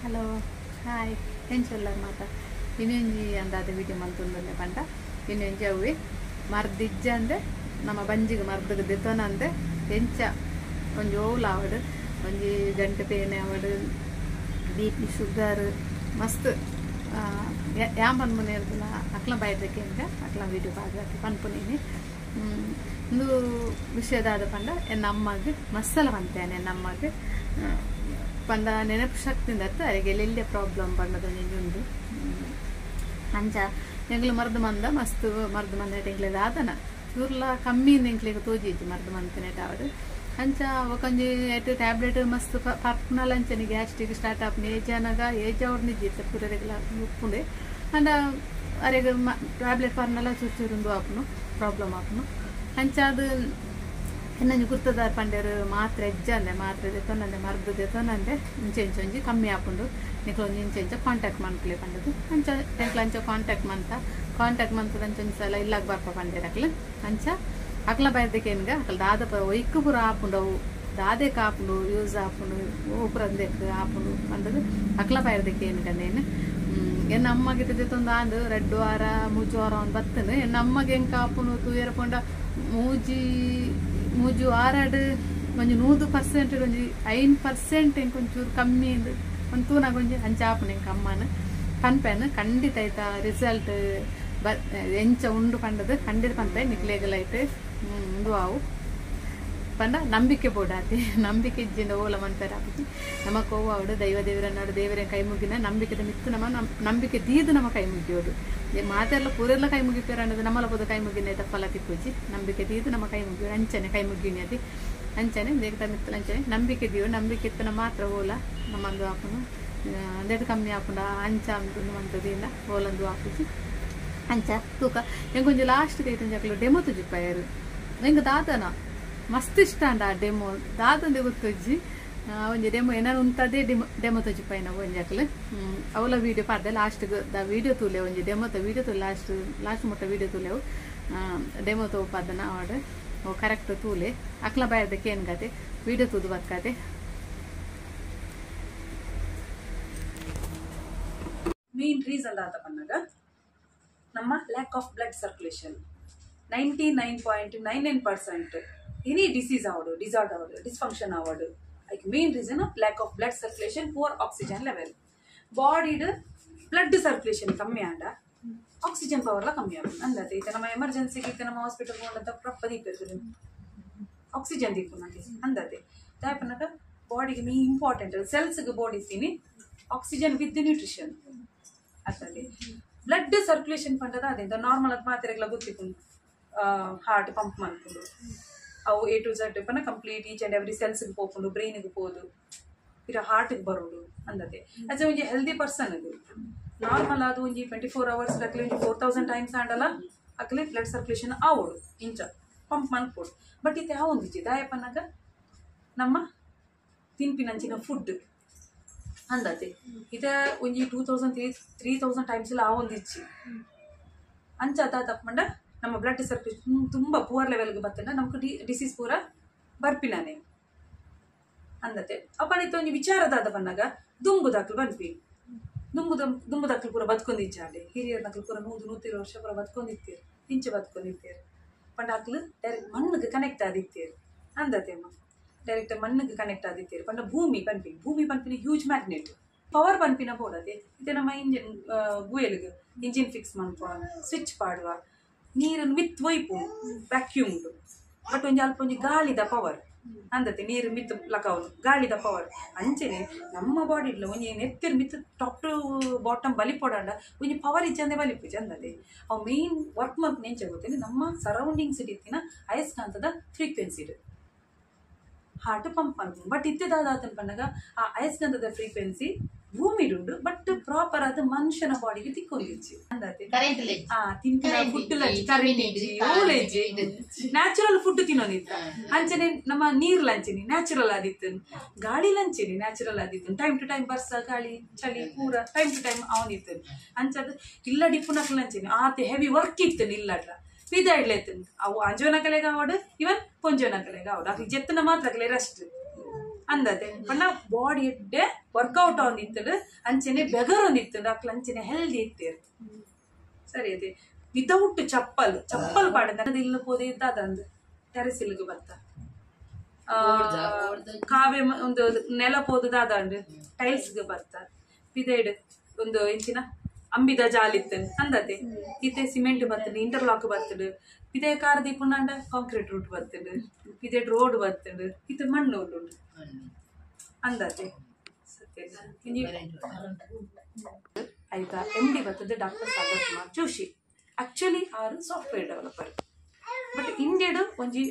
Hello hi ಎಂಚೊಲ್ಲರ್ ಮಾತ ಇನ್ನೊಂಜಿ ಅಂದಾದ video ಮಂತೊಂದುಲ್ಲೆ ಪಂಡ ಇನ್ನೊಂಜಿ ಅವ್ವೆ ಮರ್ದಿಜ್ಜಂದೆ ನಮ್ಮ ಬಂಜಿಗೆ ಮರ್ದಗೆ ದೆತೊನಂದೆ ಎಂಚ ಒಂಜಿ ಓಲ್ ಆವಡ್ ಒಂಜಿ ಗಂಟೆ ಪೇನೆ ಆವಡ್ ಬಿ ಪಿ ಶುಗರ್ ಮಸ್ತ್ ಯಾನ್ ಪನ್ಪುನೆ ಇರ್ದಿಲ್ಲ ಅಕ್ಲ ಬೈದಕ್ಕೆ ಎಂಕ ಅಕ್ಲ ವಿಡಿಯೋ ಪಾಡ್ದಾಕಿ ಪನ್ಪುನೇನಿ. ಉಂದು ವಿಷಯದಾದ ಪಂಡ ಎನ್ನ ಅಮ್ಮಗ್ ಮಸ್ಸಲ ಪಂತೇನೆ ಎನ್ನ ಅಮ್ಮಗ್ ಪಂಡ ನೆನಪು ಶಕ್ತಿಯಿಂದ ಅತ್ತ ಅರೆಗೆ ಎಲ್ಲೆಲ್ಲ ಪ್ರಾಬ್ಲಮ್ ಪಂಡದ ಒಂಜಿ ಉಂಡು. ಅಂಚ ಎಂಕ್ಲು ಮರ್ದ್ ಮಂದ ಮಸ್ತ್ ಮರ್ದ್ ಮಂದ ಎಂಕ್ಲೆ ದಾದನ ಚೂರ್ಲ ಕಮ್ಮಿ ಎಂಕ್ಲೆಗ್ ತೋಜಿಜ್ಜಿ ಮರ್ದ್ ಮಂತಿನೇಟ್ ಆವಡ್. ಅಂಚ ಒಂಜಿ ಏಟ್ ಟ್ಯಾಬ್ಲೆಟ್ ಮಸ್ತ್ ಪರ್ಪುನಲ ಅಂಚನೆ ಗ್ಯಾಸ್ಟ್ರಿಕ್ ಸ್ಟಾರ್ಟ್ ಆಪುನಿ ಏಜ್ ಆನಗ ಏಜ್ ಆವಡ್ ನಿಜ್ಜಿ ಇತ್ತೆ ಪೂರೆರೆಗ್ಲ ಉಪ್ಪುಂಡೆ. ಅಂಡ ಅರೆಗ್ ಟ್ಯಾಬ್ಲೆಟ್ ಪರ್ನಲ ಚೂರು ಚೂರು ಉಂದು ಆಪುನು ಪ್ರಾಬ್ಲಮ್ ಆಪುನು. ಅಂಚಾದ್ ಎನ್ನೊಂಜಿ ಗುರ್ತದಾರ್ ಪಂಡೆರ್ ಮಾತ್ರೆ ಎಜ್ಜಂದೆ ಮಾತ್ರೆ ದೆತೊನಂದೆ ಮರ್ದ್ ದೆತೊನಂದೆ ಇಂಚ ಇಂಚ ಒಂಜಿ ಕಮ್ಮಿ ಆಪುಂಡು ನಿಕ್ಲು ಒಂಜಿ ಇಂಚ ಇಂಚ ಕಾಂಟ್ಯಾಕ್ಟ್ ಮನ್ಪುಲೆ ಪಂಡದು. ಅಂಚ ಎಂಕ್ಲು ಅಂಚ ಕಾಂಟ್ಯಾಕ್ಟ್ ಮಂತ ಕಾಂಟ್ಯಾಕ್ಟ್ ಮಂತದ ಅಂಚ ಒಂಜಿ ಸಲ ಇಲ್ಲಾಗ್ ಬರ್ಪ ಪಂಡೆರ್ ಅಕ್ಲು. ಅಂಚ ಅಕ್ಲ ಬೈದಕ್ಕೆ ಅಕ್ಲ ದಾದ ಪೂರ ಒಯ್ಕ್ ಪೂರ ಆಪುಂಡು ಅವು ದಾದೆಕ್ ಆಪುಂಡು ಯೂಸ್ ಆಪುಂಡು ಓಪುರಂದೆಕ್ ಆಪುಂಡು ಪಂಡದು ಅಕ್ಲ ಬೈದಕ್ಕೆ ಏನ್ಗ ಎನ್ನ ಅಮ್ಮಗೆ ದೆತೊಂದು ಆಂದ್ ರಡ್ಡ್ ವಾರ ಮೂಜಿ ವಾರ ಅವ್ನು ಬತ್ತನು ಎನ್ನ ಅಮ್ಮಗೆ ಎಂಕ ಆಪುಂಡು ತೂಯೆರೆ ಪೋಂಡ ಮೂಜಿ ಮೂಜಿ ವಾರಡ್ ಒಂಜಿ 100% ಒಂಜಿ 5% ಎಂಕ್ ಒಂಚೂರು ಕಮ್ಮಿ ಇಂದ್ ಒಂದು ತೂನಾಗ ಒಂಜಿ ಅಂಚ ಆಪುಂಡು ಎಂಕ್ ಅಮ್ಮನ ಪನ್ಪೆನ್ ಖಂಡಿತ ಐತ ರಿಸಲ್ಟ್ ಬ ಎಂಚ ಉಂಡು ಪಂಡದು ಖಂಡಿತ ಪನ್ಪೆ ನಿಕ್ಲೆಗಲ ಐಟ್ ಉಂದು ಆವು ಪಂಡ ನಂಬಿಕೆ ಬೋಡಾತಿ ನಂಬಿಕೆ ಇಜ್ಜಿಂದ ಓಲ ಮನ್ಪೆರೆ ಆಪುಜಿ. ನಮಕ್ ಒವ್ವು ಆವಡ್ ದೈವ ದೇವರನ್ನಾಡು ದೇವರೇ ಕೈ ಮುಗಿನ ನಂಬಿಕೆದ ಮಿತ್ತ್ ನಮ ನಂಬಿಕೆ ದೀದ್ ನಮ ಕೈ ಮುಗಿಯೋಡು ಮಾತೆರ್ಲ ಪೂರೆರ್ಲ ಕೈ ಮುಗಿಪೆರ್ ಅನ್ನೋದು ನಮ್ಮಲ ಪೋದು ಕೈ ಮುಗಿನ ಐತ ಫಲ ತಿಕ್ಕುಜಿ. ನಂಬಿಕೆ ದೀದ್ ನಮ ಕೈ ಮುಗಿಯೋಡು ಅಂಚನೆ ಕೈ ಮುಗಿನಿ ಅತಿ ಅಂಚನೆ ದೇವತ ಮಿತ್ತಲ ಅಂಚನೆ ನಂಬಿಕೆ ದೀವು ನಂಬಿಕೆ ಇತ್ತನ ಮಾತ್ರ ಓಲ ನಮ್ಮಂದು ಆಪುನು ಅಂದೆಟ್ ಕಮ್ಮಿ ಆಪುಂಡ ಅಂಚ ಅಂದು ಮಂತದಿಂದ ಓಲಂದು ಆಪುಜಿ. ಅಂಚ ತೂಕ ಎಂಕೊಂಜಿ ಲಾಸ್ಟ್ ಕೈತೊಂಜಿ ಅಕ್ಲು ಡೆಮೋ ತುಜಿಪ್ಪಾಯೆರ್ ಎಂಕ್ ದಾದನ ಮಸ್ತ್ ಇಷ್ಟ ಅಂಡ ಆ ಡೆಮೋ ದಾದಂದೆ ಗೊತ್ತುಜ್ಜಿ ಒಂಜಿ ಡೆಮೋ ಏನಾರು ಉಂತದೇ ಡೆಮೋ ಡೆಮೋ ತೊಜಿಪಾಯಿನ ಒಂಜಿ ಅಕ್ಲು ಅವಲ ವೀಡಿಯೋ ಪಾಡ್ದೆ ಲಾಸ್ಟ್ಗ್ ದ ವೀಡಿಯೋ ತೂಲೆ ಒಂಜಿ ಡೆಮೋತ ವೀಡಿಯೋ ತೂಲೆ ಲಾಸ್ಟ್ ಲಾಸ್ಟ್ ಮುಟ್ಟ ವೀಡಿಯೋ ತೂಲೆವು ಡೆಮೋ ತೋಪಾದನ ಆವಡ್ ಓ ಕರೆಕ್ಟ್ ತೂಲೆ ಅಕ್ಲ ಬಾಯದಕ್ಕೆ ಏನ್ಗತೆ ವೀಡಿಯೋ ತೂದು ಬಕ್ಕಾತೆ. ಮೇನ್ ರೀಸನ್ ದಾದ ಪನ್ನಗ ನಮ್ಮ lack of blood circulation 99.99% any disease ಆವಡು disorder ಆವಡು ಡಿಸ್ಫಂಕ್ಷನ್ ಆವಡು like main reason lack of blood circulation, poor oxygen level. Bodied blood circulation ಕಮ್ಮಿ ಆಂಡ ಆಕ್ಸಿಜನ್ ಪವರ್ಲ ಕಮ್ಮಿ ಆಪುಂಡು ಅಂದತೆ. ಇತ್ತೆ ನಮ್ಮ ಎಮರ್ಜೆನ್ಸಿಗೆ ಇತ್ತೆ ನಮ್ಮ ಹಾಸ್ಪಿಟಲ್ ಪೋಂಡಂತ ಪ್ರಪ್ಪ ದೀಪೆರ್ ಆಕ್ಸಿಜನ್ ದೀಪುನಂತೆ ಅಂದತೆ. ದಾಯೆ ಪನ್ನಗ ಬಾಡಿಗೆ ಮೇನ್ ಇಂಪಾರ್ಟೆಂಟ್ ಸೆಲ್ಸ್ಗೆ ಬಾಡಿ ಇತ್ತೀನಿ ಆಕ್ಸಿಜನ್ ವಿತ್ ನ್ಯೂಟ್ರಿಷನ್ ಅತ್ತಂದೆ. ಬ್ಲಡ್ ಸರ್ಕ್ಯುಲೇಷನ್ ಪಂಡದ ಅದೇ ನಾರ್ಮಲ್ ಅದು ಮಾತ್ರೆಗಳ ಗೊತ್ತಿಪ್ಪುಂಡು ಹಾರ್ಟ್ ಪಂಪ್ ಮನ್ಪುಂಡು ಅವು ಎ ಟು ಝಡ್ ಪಂಡ ಕಂಪ್ಲೀಟ್ ಈಚ್ ಆ್ಯಂಡ್ ಎವ್ರಿ ಸೆಲ್ಸ್ಗೆ ಪೋಪುಂಡು ಬ್ರೈನ್ಗೆ ಪೋದು ಪಿರ ಹಾರ್ಟ್ಗೆ ಬರೋಡು ಅಂದತೆ. ಆಸ್ ಎ ಒಂಜಿ ಹೆಲ್ದಿ ಪರ್ಸನ್ ಅದು ನಾರ್ಮಲ್ ಅದು ಒಂಜಿ 24 ಅವರ್ಸ್ ಅಕ್ಲೆ ಒಂಜಿ 4000 ಟೈಮ್ಸ್ ಆಂಡಲ ಅಕ್ಲೆ ಬ್ಲಡ್ ಸರ್ಕ್ಯುಲೇಷನ್ ಆವೋಡು ಇಂಚ ಪಂಪ್ ಮನ್ಪೋಡು. ಬಟ್ ಇತ್ತೆ ಆವೊಂದಿಜ್ಜಿ ದಾಯೆ ಪನ್ನಗ ನಮ್ಮ ತಿನ್ಪಿನಂಚಿನ ಫುಡ್ ಅಂದತೆ. ಇತ್ತೆ ಒಂಜಿ 2000 3000 ಟೈಮ್ಸ್ ಎಲ್ಲ ಆವೊಂದಿಜ್ಜಿ ಅಂಚ ಅದ ತಪ್ಪಂಡ ನಮ್ಮ ಬ್ಲಡ್ ಸರ್ಕ್ಯುಲೇಷನ್ ತುಂಬ ಪುವರ್ ಲೆವೆಲ್ಗೆ ಬತ್ತಂಡ ನಮ್ಗೆ ಡಿಸೀಸ್ ಪೂರ ಬರ್ಪಿನಾನೆ ಅಂದತೆ. ಅಪ್ಪನಿತ್ತು ಒಂಜಿ ವಿಚಾರದಾದ ಪನ್ನಗ ದುಂಬುದಾಕ್ಲು ಬನ್ಪಿ ದುಂಬುದಾಕ್ಲು ಪೂರ ಬದುಕೊಂಡಿಜ್ಜಾಂಡೆ ಹಿರಿಯರ ನಕ್ಲು ಪೂರ 100 120 ವರ್ಷ ಪೂರ ಬದುಕೊಂಡಿತ್ತೀರು ಇಂಚೆ ಬದುಕೊಂಡಿತ್ತೀರು ಪಂಡ ಅಕ್ಲು ಡೈರೆಕ್ಟ್ ಮಣ್ಣಿಗೆ ಕನೆಕ್ಟ್ ಆದಿತ್ತೀರು ಅಂದತೆ. ಅಮ್ಮ ಡೈರೆಕ್ಟ್ ಮಣ್ಣಿಗೆ ಕನೆಕ್ಟ್ ಆದಿತ್ತೀರು ಪಂಡ ಭೂಮಿ ಪನ್ಪಿ ಭೂಮಿ ಪನ್ಪಿನ ಹ್ಯೂಜ್ ಮ್ಯಾಗ್ನೆಟ್ ಪವರ್ ಪನ್ಪಿನ ಬೋಡತೆ. ಇತ್ತೆ ನಮ್ಮ ಇಂಜಿನ್ ಗುಯಲ್ಗ್ ಇಂಜಿನ್ ಫಿಕ್ಸ್ ಮನ್ಪುವ ಸ್ವಿಚ್ ಪಾಡುವ ನೀರನ್ನು ಮಿತ್ ಒಯ್ಪು ವ್ಯಾಕ್ಯೂಮ್ ಬಟ್ ಒಂಜಿ ಅಲ್ಪ ಒಂಜಿ ಗಾಳಿದ ಪವರ್ ಅಂದತೆ ನೀರು ಮಿತ್ ಲಕವನು ಗಾಳಿದ ಪವರ್ ಅಂಚನೆ ನಮ್ಮ ಬಾಡಿ ಒಂಜಿ ನೆತ್ತಿರ್ ಮಿತ್ ಟಾಪ್ ಟು ಬಾಟಮ್ ಬಲಿಪೊಡಂಡ ಒಂಜಿ ಪವರ್ ಇಜ್ಜಂದೆ ಬಲಿಪುಜಿ ಅಂದತೆ. ಅವು ಮೇನ್ ವರ್ಕ್ ಮನ್ಪುನ ಎಂಚ ಗೊತ್ತೇನೆ ನಮ್ಮ ಸರೌಂಡಿಂಗ್ಸ್ ಇತ್ತಿನ ಅಯಸ್ಕಾಂತದ ಫ್ರೀಕ್ವೆನ್ಸಿ ಹಾರ್ಟ್ ಪಂಪ್ ಮನ್ಪುಂಡು. ಬಟ್ ಇತ್ತೆದಾದ ಪನ್ನಗ ಆ ಅಯಸ್ಕಾಂತದ ಫ್ರೀಕ್ವೆನ್ಸಿ ಭೂಮಿ ಉಂಡು ಬಟ್ ಪ್ರಾಪರ್ ಆದ ಮನುಷ್ಯನ ಬಾಡಿಗೆ ತಿಕ್ಕೊಂದಿಜ್ಜಿ ಅಂದತೆ. ತಿಂತಿನ ಫುಡ್ ಕರೆಂಟ್ ಇಜ್ಜಿ ಓಲೇಜಿ ನ್ಯಾಚುರಲ್ ಫುಡ್ ತಿನ್ನೋದಿತ್ತ ಅಂಚನೆ ನಮ್ಮ ನೀರ್ ಲಂಚಿನಿ ನ್ಯಾಚುರಲ್ ಆದಿತ್ತು ಗಾಳಿ ಲಂಚಿನಿ ನ್ಯಾಚುರಲ್ ಆದಿತ್ತು ಟೈಮ್ ಟು ಟೈಮ್ ಬರ್ಸ ಗಾಳಿ ಚಳಿ ಪೂರ ಟೈಮ್ ಟು ಟೈಮ್ ಅವನಿತ್ತು ಅಂಚದ ಇಲ್ಲ ಡಿಪ್ಪುನಕ್ಲು ಲಂಚಿನಿ ಆತೆ ಹೆವಿ ವರ್ಕ್ ಇತ್ತು ಇಲ್ಲಡ್ರ ಪಿದ ಇಡ್ಲೇತು ಅವು ಅಂಜೋನ ಕಲೆಗೆ ಆವಡು ಇವನ್ ಪೊಂಜೋನ ಕಲೆಗೆ ಆವಡು ಅಕ್ಲಿ ಜೆತ್ತನ ಮಾತ್ರ ಅಕ್ಲೆ ರೆಸ್ಟ್ ಅಂದತೆ ಪಂಡ ಬಾಡಿ ಎಡ್ಡೆ ವರ್ಕೌಟ್ ಒಂದಿತ್ತಡು ಅಂಚನೆ ಬೆಗರ್ ಒಂದಿತ್ತಡು ಅಕ್ಲ ಅಂಚನೆ ಹೆಲ್ದಿ ಇತ್ತೇರು ಸರಿ ಅದೇ ವಿತೌಟ್ ಚಪ್ಪಲ್ ಚಪ್ಪಲ್ ಪಾಡದ ಇಲ್ಲು ಪೋದೆ ಇದ್ದಾದಂದು ಟೆರೆಸ್ ಇಲ್ಲಿಗೆ ಬತ್ತ ಕಾವೆ ಒಂದು ನೆಲ ಪೋದು ದಾದಂಡು ಟೈಲ್ಸ್ಗೆ ಬತ್ತ ಪಿದೇಡ್ ಒಂದು ಇಂಚಿನ ಅಂಬಿದ ಜಾಲಿತ್ತು ಅಂದತೆ ಇತ್ತೆ ಸಿಮೆಂಟ್ ಬರ್ತದೆ ಇಂಟರ್ಲಾಕ್ ಬರ್ತದೆ ಪಿದೆ ಕಾರ ದೀಪುಂಡ ಕಾಂಕ್ರೀಟ್ ರೂಟ್ ಬರ್ತದೆ ಪಿದೆ ರೋಡ್ ಬರ್ತದೆ ಇತ್ತೆ ಮಣ್ಣು ಉಂಟು ಅಂದತೆ ಆಯ್ತಾ ಎಂ ಡಿ ಬರ್ತದೆ ಡಾಕ್ಟರ್ ಸಾಗರ್ ಕುಮಾರ್ ಜೋಶಿ ಆಕ್ಚುಲಿ ಆರು ಸಾಫ್ಟ್ವೇರ್ ಡೆವಲಪರ್ ಬಟ್ ಇಂಡಿಯಾಡ್ ಒಂಜಿ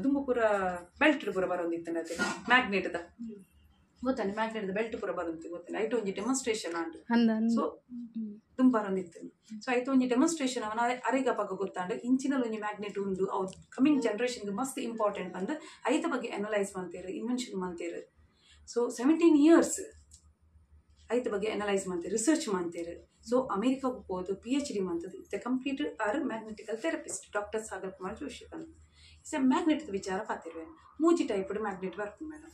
ದುಂಬಪುರ ಬೆಲ್ಟ್ ಪೂರ ಬರೋಂದಿತ್ತು ಮ್ಯಾಗ್ನೆಟ್ದ ಗೊತ್ತಾನೆ ಮ್ಯಾಗ್ನೆಟ್ ಬೆಲ್ಟ್ ಪೂರ ಬರೋಂತಿ ಗೊತ್ತಾನೆ ಐಟ್ ಒಂಜಿ ಡೆಮಾನ್ಸ್ಟ್ರೇಷನ್ ಆಂಡ್ ಸೊ ದುಂಬ ಬರೋಂದಿತ್ತು ಸೊ ಐತ ಒಂಜಿ ಡೆಮಾನ್ಸ್ಟ್ರೇಷನ್ ಅವನ ಅರೆಗ ಪಕ್ಕ ಗೊತ್ತಾಂಡ್ ಇಂಚಿನಲ್ಲಿ ಒಂಜಿ ಮ್ಯಾಗ್ನೆಟ್ ಉಂಡು ಅವು ಕಮಿಂಗ್ ಜನರೇಷನ್ಗೆ ಮಸ್ತ್ ಇಂಪಾರ್ಟೆಂಟ್ ಬಂದು ಐತ ಬಗ್ಗೆ ಅನಲೈಸ್ ಮಾಡ್ತೀರು ಇನ್ವೆನ್ಷನ್ ಮಾಡ್ತೀರು ಸೊ 17 ಇಯರ್ಸ್ ಐತ ಬಗ್ಗೆ ಅನಲೈಸ್ ಮಾಡ್ತೀರಿ ರಿಸರ್ಚ್ ಮಾಡ್ತೀರಿ ಸೊ ಅಮೇರಿಕಾಗೆ ಹೋದು PhD ಮಾಡ್ತದೆ ಇತ್ತೆ complete are magnetical therapist doctor Sagar Kumar Joshi ಬಂದು is magnet ವಿಚಾರ ಪಾತಿರುವೆ ಮೂಜಿ ಟೈಪ್ ಮ್ಯಾಗ್ನೆಟ್ ಬರ್ಪು ಮೇಡಮ್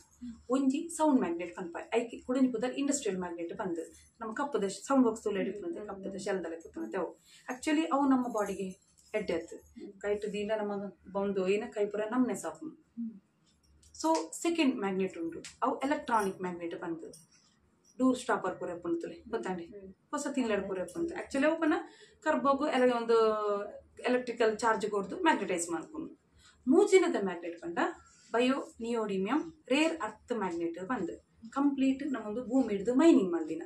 ಒಂಜಿ ಸೌಂಡ್ ಮ್ಯಾಗ್ನೆಟ್ ಪನ್ಪ ಐಕೆ ಕುಡಂಜಿ ಪುದರ್ ಇಂಡಸ್ಟ್ರಿಯಲ್ ಮ್ಯಾಗ್ನೆಟ್ ಬಂದು ನಮ್ಮ ಕಪ್ಪದ ಸೌಂಡ್ ಬಾಕ್ಸ್ ತುಲೆ ಹಿಡಿಪುನಂತೆ ಕಪ್ಪದ ಶೆಲ್ದಲೆ ಕುತ್ತಂತೆ ಅವು ಆ್ಯಕ್ಚುಲಿ ಅವು ನಮ್ಮ ಬಾಡಿಗೆ ಎಡ್ಡೆ ಆಯ್ತು ಕೈಟು ದೀನ ನಮ್ಮ ಬಂದು ಏನ ಕೈ ಪೂರ ನಮ್ಮನೆ ಸಾಕು ಸೊ ಸೆಕೆಂಡ್ ಮ್ಯಾಗ್ನೆಟ್ ಉಂಟು ಅವು ಎಲೆಕ್ಟ್ರಾನಿಕ್ ಮ್ಯಾಗ್ನೆಟ್ ಬಂದು ಡೋರ್ ಸ್ಟಾಪರ್ ಪೂರ ಪುಂತುಲೆ ಗೊತ್ತಾಂಡಿ ಹೊಸ ತಿಂಗಳ ಪೂರ ಪುಂತು ಆ್ಯಕ್ಚುಲಿ ಅವು ಪನ್ನ ಕರ್ಬೋಗು ಎಲ್ಲ ಒಂದು ಎಲೆಕ್ಟ್ರಿಕಲ್ ಚಾರ್ಜ್ ಕೊಡ್ದು ಮ್ಯಾಗ್ನೆಟೈಸ್ ಮಾಡ್ಕೊಂಡು ಮೂಜಿನದ ಮ್ಯಾಗ್ನೆಟ್ ಬಂದ bio neodymium rare earth magnet ಬಂದು ಕಂಪ್ಲೀಟ್ ನಮ್ಮೊಂದು ಭೂಮಿ ಹಿಡ್ದು ಮೈನಿಂಗ್ ಮಾಡ್ದಿನ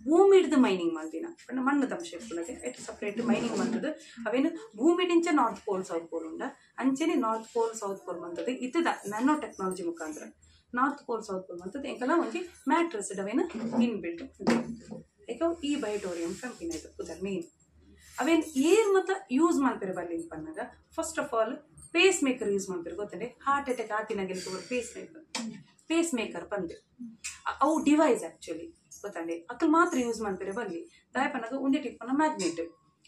ಭೂಮಿ ಹಿಡ್ದು ಮೈನಿಂಗ್ ಮಾಡ್ದಿನ ಪಂಡ ಮಣ್ಣು ತಂಶ ಇಪ್ಪುನಗೆ ಎಟ್ ಸಪ್ರೇಟ್ ಮೈನಿಂಗ್ ಮಾಡ್ತದೆ ಅವೇನು ಭೂಮಿ ಡಿಂಚ ನಾರ್ತ್ ಪೋಲ್ ಸೌತ್ ಪೋಲ್ ಉಂಡ ಅಂಚೆನೆ ನಾರ್ತ್ ಪೋಲ್ ಸೌತ್ ಪೋಲ್ ಮಂತದೆ ಇತ್ತದ ನ್ಯಾನೋ ಟೆಕ್ನಾಲಜಿ ಮುಖಾಂತರ ನಾರ್ತ್ ಪೋಲ್ ಸೌತ್ ಪೋಲ್ ಮಂತದೆ ಎಂಕಲ ಒಂಜಿ ಮ್ಯಾಟ್ರಸ್ ಅವೇನು ಇನ್ ಬಿಲ್ಟ್ ಏಕ ಈ ಬಯೋಟೋರಿಯಂ ಕಂಪಿನ ಇದು ಉದರ್ ಮೇನ್ ಅವೇನು ಏರ್ ಮತ್ತ ಯೂಸ್ ಮಾಡ್ತಾರೆ ಬರ್ಲಿ ಪನ್ನಾಗ first of all pacemaker use ಮಾಡ್ತಾರೆ ಗೊತ್ತಂಡೆ ಹಾರ್ಟ್ ಅಟ್ಯಾಕ್ ಆತಿನಾಗೆ ಪೇಸ್ ಮೇಕರ್ ಪೇಸ್ ಮೇಕರ್ ಬಂದು ಅವು ಡಿವೈಸ್ ಆ್ಯಕ್ಚುಲಿ ಗೊತ್ತಂಡೆ ಅಕ್ಕಲ್ ಮಾತ್ರ ಯೂಸ್ ಮಾಡ್ತಾರೆ ಬರ್ಲಿ ದಾಯಪನಾಗ ಒಂದೇ ಟಿಪ್ಪನ ಮ್ಯಾಗ್ನೆಟ್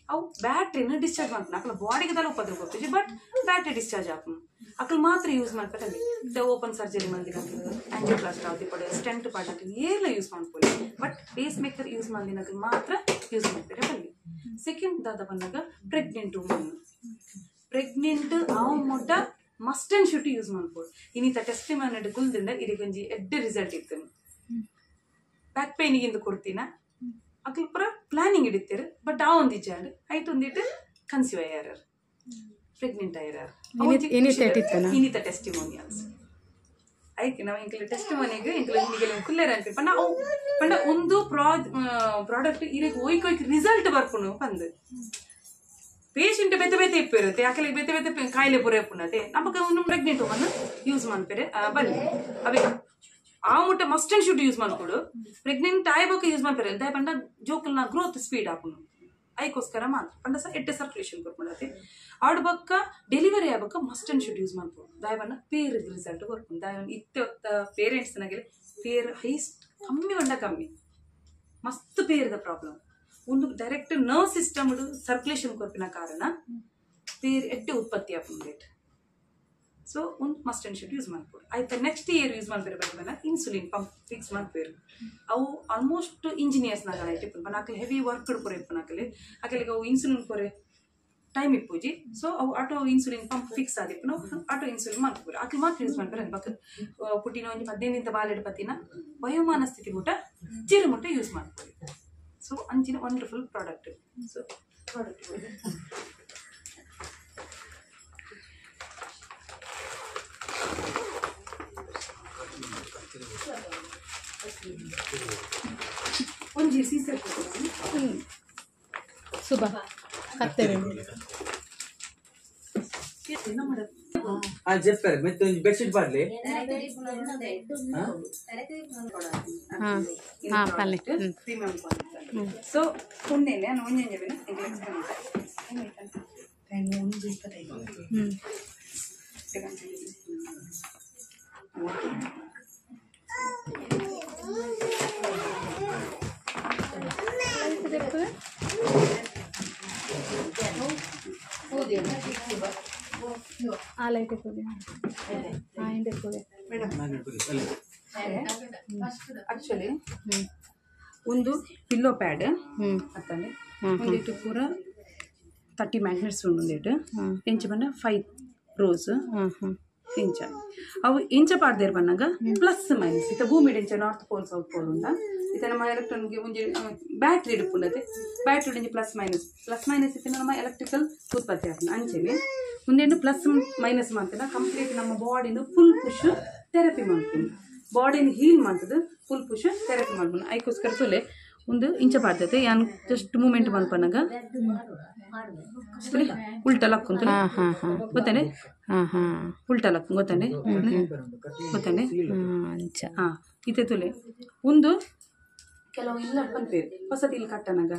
ಅವು ಬ್ಯಾಟ್ರಿನ ಡಿಸ್ಚಾರ್ಜ್ ಮಾಡ್ತಾನೆ ಅಕ್ಕಲ ಬಾಡಿಗೆ ದಲ್ಲ ಉಪದ್ರ ಗೊತ್ತಿದೆ ಬಟ್ ಬ್ಯಾಟ್ರಿ ಡಿಸ್ಚಾರ್ಜ್ ಆಪನು ಅಕ್ಕಲ್ ಮಾತ್ರ ಯೂಸ್ ಮಾಡ್ತಾರೆ ಅಲ್ಲಿ ಓಪನ್ ಸರ್ಜರಿ ಮಂದಿನ ಆಂಜಿಯೋಪ್ಲಾಸ್ಟ್ ಆವತಿ ಪಡ ಸ್ಟೆಂಟ್ ಪಾಡಕ್ಕೆ ಏರ್ಲ ಯೂಸ್ ಮಾಡ್ಕೊಳ್ಳಿ ಬಟ್ ಪೇಸ್ ಮೇಕರ್ ಯೂಸ್ ಮಾಡಿನಾಗ ಮಾತ್ರ ಯೂಸ್ ಮಾಡ್ತಾರೆ ಬಲ್ಲಿ ಸೆಕೆಂಡ್ ದಾದ ಬಂದಾಗ ಪ್ರೆಗ್ನೆಂಟ್ ವುಮನ್ ಪ್ರೆಗ್ನೆಂಟ್ ಆವು ಮೊಟ್ಟ ಮಸ್ಟ್ ಅಂಡ್ should use ಮಾಡ್ಬೋದು ಇನ್ನಿತ ಟೆಸ್ಟ್ ಮಾಡಿ ಕುಲ್ದಿಂದ ಇದಕ್ಕೊಂಜಿ ಎಡ್ಡೆ ರಿಸಲ್ಟ್ ಇತ್ತು ಬ್ಯಾಕ್ ಪೇನಿಗಿಂದು ಕೊಡ್ತೀನ ಅಕ್ಲ ಪೂರ ಪ್ಲಾನಿಂಗ್ ಹಿಡಿತೀರು ಬಟ್ ಆ ಒಂದು ಇಚ್ಚಾಡು ಐಟ್ ಒಂದಿಟ್ಟು ಕನ್ಸೀವ್ ಅಯ್ಯಾರ ಪ್ರೆಗ್ನೆಂಟ್ ಅಯ್ಯಾರ ಇನ್ನಿತ ಟೆಸ್ಟಿಮೋನಿಯಲ್ಸ್ ಐಕೆ ನಾವು ಇಂಕಲ ಟೆಸ್ಟಿಮೋನಿಗೆ ಇಂಕಲ ನಿಗಲ ಕುಲ್ಲೇರ ಅನ್ಪಿ ಪಂಡ ಅವು ಪಂಡ ಒಂದು ಪ್ರಾಡಕ್ಟ್ ಇರಕ್ಕೆ ಒಯ್ಕ್ ಒಯ್ಕ್ ರಿಸಲ್ಟ್ ಬರ್ಪುನು ಬಂದು ಪೇಷಂಟ್ ಬೇತೆ ಬೇತೆ ಇಪ್ಪಿರುತ್ತೆ ಯಾಕಲೆ ಬೇತೆ ಬೇತೆ ಕಾಯಿಲೆ ಪೂರ ಇಪ್ಪುನತೆ ನಮಕ್ ಪ್ರೆಗ್ನೆಂಟ್ ವುಮನ್ ಯೂಸ್ ಮಾಡ್ಪೇರೆ ಬಲ್ಲಿ ಅವೇ ಆ ಮುಟ್ಟ ಮಸ್ಟ್ ಅಂಡ್ should use ಮಾಡ್ಕೊಡು ಪ್ರೆಗ್ನೆಂಟ್ ಆಯ್ಬೇಕು ಯೂಸ್ ಮಾಡ್ತಾರೆ ದಾಯ ಪಂಡ ಜೋಕಲ್ನ ಗ್ರೋತ್ ಸ್ಪೀಡ್ ಆಪುನು ಐಕೋಸ್ಕರ ಮಾತ್ರ ಪಂಡ ಸಹ ಎಟ್ಟೆ ಸರ್ಕ್ಯುಲೇಷನ್ ಕೊಡ್ಕೊಂಡತೆ ಆಡ್ಬಕ್ಕ ಡೆಲಿವರಿ ಆಗ್ಬೇಕ ಮಸ್ಟ್ ಅಂಡ್ should use ಮಾಡ್ಬೋದು ದಾಯವನ್ನ ಪೇರ್ ರಿಸಲ್ಟ್ ಕೊಡ್ಕೊಂಡು ದಾಯವನ್ನ ಇತ್ತ ಪೇರೆಂಟ್ಸ್ ನಾಗೆಲ್ಲ ಪೇರ್ ಹೈಸ್ಟ್ ಕಮ್ಮಿ ಬಂಡ ಕಮ್ಮಿ ಮಸ್ತ್ ಪೇರ್ದ ಪ್ರಾಬ್ಲಮ್ ಒಂದು ಡೈರೆಕ್ಟ್ ನರ್ವ್ ಸಿಸ್ಟಮ್ ಸರ್ಕ್ಯುಲೇಷನ್ ಕೊರ್ಪಿನ ಕಾರಣ ಪೇರ್ ಎಟ್ಟೆ ಉತ್ಪತ್ತಿ ಆಪುಂಡೇಟ್ ಸೊ ಒಂದು ಮಸ್ಟ್ ಅಂಡ್ should use ಮಾಡ್ಬೋದು ಆಯ್ತಾ ನೆಕ್ಸ್ಟ್ ಇಯರ್ ಯೂಸ್ ಮಾಡ್ತಾರೆ ಬರ್ತಲ್ಲ ಇನ್ಸುಲಿನ್ ಪಂಪ್ ಫಿಕ್ಸ್ ಮಾಡ್ಪೇರು ಅವು ಆಲ್ಮೋಸ್ಟ್ ಇಂಜಿನಿಯರ್ಸ್ ನಾಗಲ ಇಪ್ಪು ನಾಕಲಿ ಹೆವಿ ವರ್ಕ್ ಪೂರ ಇಪ್ಪು ನಾಕಲಿ ಅಕಲಿಗೆ ಅವು ಇನ್ಸುಲಿನ್ ಪೂರೆ ಟೈಮ್ ಇಪ್ಪುಜಿ ಸೊ ಅವು ಆಟೋ ಇನ್ಸುಲಿನ್ ಪಂಪ್ ಫಿಕ್ಸ್ ಆದಿಪ್ಪು ನಾವು ಆಟೋ ಇನ್ಸುಲಿನ್ ಮಾಡ್ಬೋದು ಆಕಲಿ ಮಾತ್ರ ಯೂಸ್ ಮಾಡ್ತಾರೆ ಬಕ್ ಪುಟ್ಟಿನ ಒಂದು 15 ಬಾಲೆಡ್ ಪತ್ತಿನ ವಯೋಮಾನ ಸ್ಥಿತಿ ಮುಟ್ಟ ಚಿರು ಮುಟ್ಟ ಯೂಸ್ ಮಾಡ್ಬೋದು ಸೊ ಅಂಚಿನ ವಂಡರ್ಫುಲ್ ಪ್ರಾಡಕ್ಟ್ ಸೊ ಪ್ರಾಡಕ್ಟ್ ಒಂಜಿ ಸೀಸೆ ಸುಬ ಕತ್ತೆರೆ ಆ ಜೆಪ್ಪರ್ ಮತ್ತೆ ಒಂಜಿ ಬೆಡ್ಶೀಟ್ ಬರ್ಲಿ ಹಾ ಹಾ ಪಲ್ಲೆ ಪ್ರೀಮಿಯಂ ಕ್ವಾಲಿಟಿ ಸೊ ಒಂದೇನೆ ನಾನು ಒಂಜೆ ಬೇನ ಆ ಲೈಟ್ ఎక్కువ ಆ ಇಂದ ఎక్కువ ಆಕ್ಚುಲಿ ಒಂದು ಪಿಲ್ಲೋ ಪ್ಯಾಡ್ ಅತ್ತಂದೆ ಒಂದಿಟ್ಟು ಪೂರ 30 ಮ್ಯಾಗ್ನೆಟ್ಸ್ ಉಂಡು ಒಂದಿಟ್ಟು ಇಂಚ ಬಂದ 5 ರೋಸ್ ಇಂಚ ಅವು ಇಂಚ ಪಾಡ್ದೇರ್ ಬಂದಾಗ ಪ್ಲಸ್ ಮೈನಸ್ ಇತ್ತ ಭೂಮಿ ಇಂಚ ನಾರ್ತ್ ಪೋಲ್ ಸೌತ್ ಪೋಲ್ ಉಂಡ ಇತ್ತ ನಮ್ಮ ಎಲೆಕ್ಟ್ರಾನ್ಗೆ ಒಂಜಿ ಬ್ಯಾಟ್ರಿ ಇಡುಪುಂಡತೆ ಬ್ಯಾಟ್ರಿ ಒಂಜಿ ಪ್ಲಸ್ ಮೈನಸ್ ಪ್ಲಸ್ ಮೈನಸ್ ಇತ್ತ ನಮ್ಮ ಎಲೆಕ್ಟ್ರಿಕಲ್ ಉತ್ಪತ್ತಿ ಆಗ್ತದೆ ಅಂಚೆನೆ ಒಂದೆಂಡು ಪ್ಲಸ್ ಮೈನಸ್ ಮಾಡ್ತೇನೆ ಕಂಪ್ಲೀಟ್ ನಮ್ಮ ಬಾಡಿನ ಫುಲ್ ಪುಷ್ ಥೆರಪಿ ಮಾಡ್ತೀನಿ ಬಾಡಿನ ಹೀಲ್ ಮಾಡ್ತದೆ ಫುಲ್ ಪುಷ್ ಥೆರಪಿ ಮಾಡ್ಬೋದು ಐಕೋಸ್ಕರ ತುಲೆ ಒಂದು ಇಂಚ ಪಾಡ್ತೈತೆ ಯಾನ್ ಜಸ್ಟ್ ಮೂಮೆಂಟ್ ಮನ್ಪನಾಗ ಉಲ್ಟಾ ಲಕ್ಕುಂತ ಗೊತ್ತಾನೆ ಉಲ್ಟಾ ಲಕ್ಕು ಗೊತ್ತಾನೆ ಗೊತ್ತಾನೆ ಹಾಂ ಇತ್ತೆ ತುಲೆ ಒಂದು ಕೆಲವು ಇಲ್ಲ ಪನ್ಪೇರು ಹೊಸತಿ ಇಲ್ಲಿ ಕಟ್ಟನಾಗ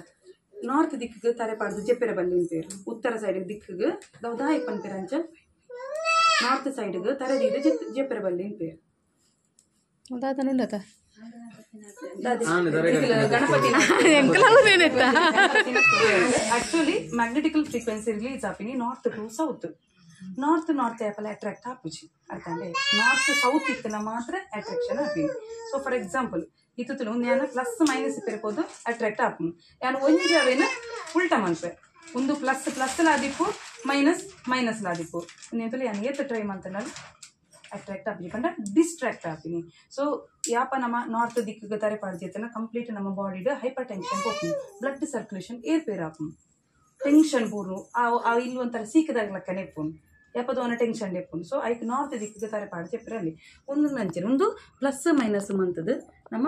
ನಾರ್ತ್ ದಿಕ್ಕಿಗೆ ತರೆ ಪಾಡ್ದು ಜೆಪ್ಪೆರೆ ಬಲ್ಲಿ ಪೇರು ಉತ್ತರ ಸೈಡ್ ದಿಕ್ಕಿಗೆ ದಾಯಿ ಪನ್ಪೇರು ಅಂಚ ನಾರ್ತ್ ಸೈಡ್ಗೆ ತರೆ ದಿದ್ದು ಜೆಪ್ಪೆರೆ ಬಲ್ಲಿ ಪೇರು Ganapati actually magnetical frequency release ಆಪಿನಿ north to south north north ಆಪಲ್ attract ಆಪುಜಿ ಅರ್ಥಂಡೆ ನಾರ್ತ್ ಸೌತ್ ಇತ್ತನ ಮಾತ್ರ ಅಟ್ರಾಕ್ಷನ್ ಆಪಿನಿ ಸೊ ಫಾರ್ ಎಕ್ಸಾಂಪಲ್ ಇತ್ತು ಒಂದು ಪ್ಲಸ್ ಮೈನಸ್ ಪೆರ್ಪೋದು ಅಟ್ರಾಕ್ಟ್ ಆಪುನು ಯಾನ್ ಒಂಜಿ ಅವೇನ ಉಲ್ಟಾ ಮನ್ಪೆ ಒಂದು ಪ್ಲಸ್ ಪ್ಲಸ್ ಲಾದಿಪ್ಪು ಮೈನಸ್ ಮೈನಸ್ ಲಾದಿಪ್ಪು ಒಂದೇಂತಲೇ ಯಾನ್ ಏತ್ ಟ್ರೈ ಮಾಡ್ತಾನಲ್ಲ ಅಟ್ರಾಕ್ಟ್ ಆಪಿನಿ ಪಂಡ ಡಿಸ್ಟ್ರಾಕ್ಟ್ ಆಪಿನಿ ಸೊ ಯಾಪ ನಮ್ಮ ನಾರ್ತ್ ದಿಕ್ಕಿಗೆ ತಾರೆ ಪಾಡ್ಜೇತನ ಕಂಪ್ಲೀಟ್ ನಮ್ಮ ಬಾಡಿಡ್ ಹೈಪರ್ ಟೆನ್ಷನ್ ಹೋಗ್ತೀನಿ ಬ್ಲಡ್ ಸರ್ಕ್ಯುಲೇಷನ್ ಏರ್ಪೇರ್ ಆಪುನು ಟೆನ್ಷನ್ ಪೂರ್ನು ಆ ಇಲ್ಲಿ ಒಂಥರ ಸೀಕದಾಗ ಲೆಕ್ಕನೆ ಇಪ್ಪುನು ಯಾಪದ ಅವನ ಟೆನ್ಷನ್ ಇಪ್ಪುನು ಸೊ ಐಕ್ ನಾರ್ತ್ ದಿಕ್ಕಿಗೆ ತಾರೆ ಪಾಡ್ಜೆಪ್ಪರಲ್ಲಿ ಒಂದೊಂದು ಅಂಚೆ ಒಂದು ಪ್ಲಸ್ ಮೈನಸ್ ಮಂತದ್ದು ನಮ್ಮ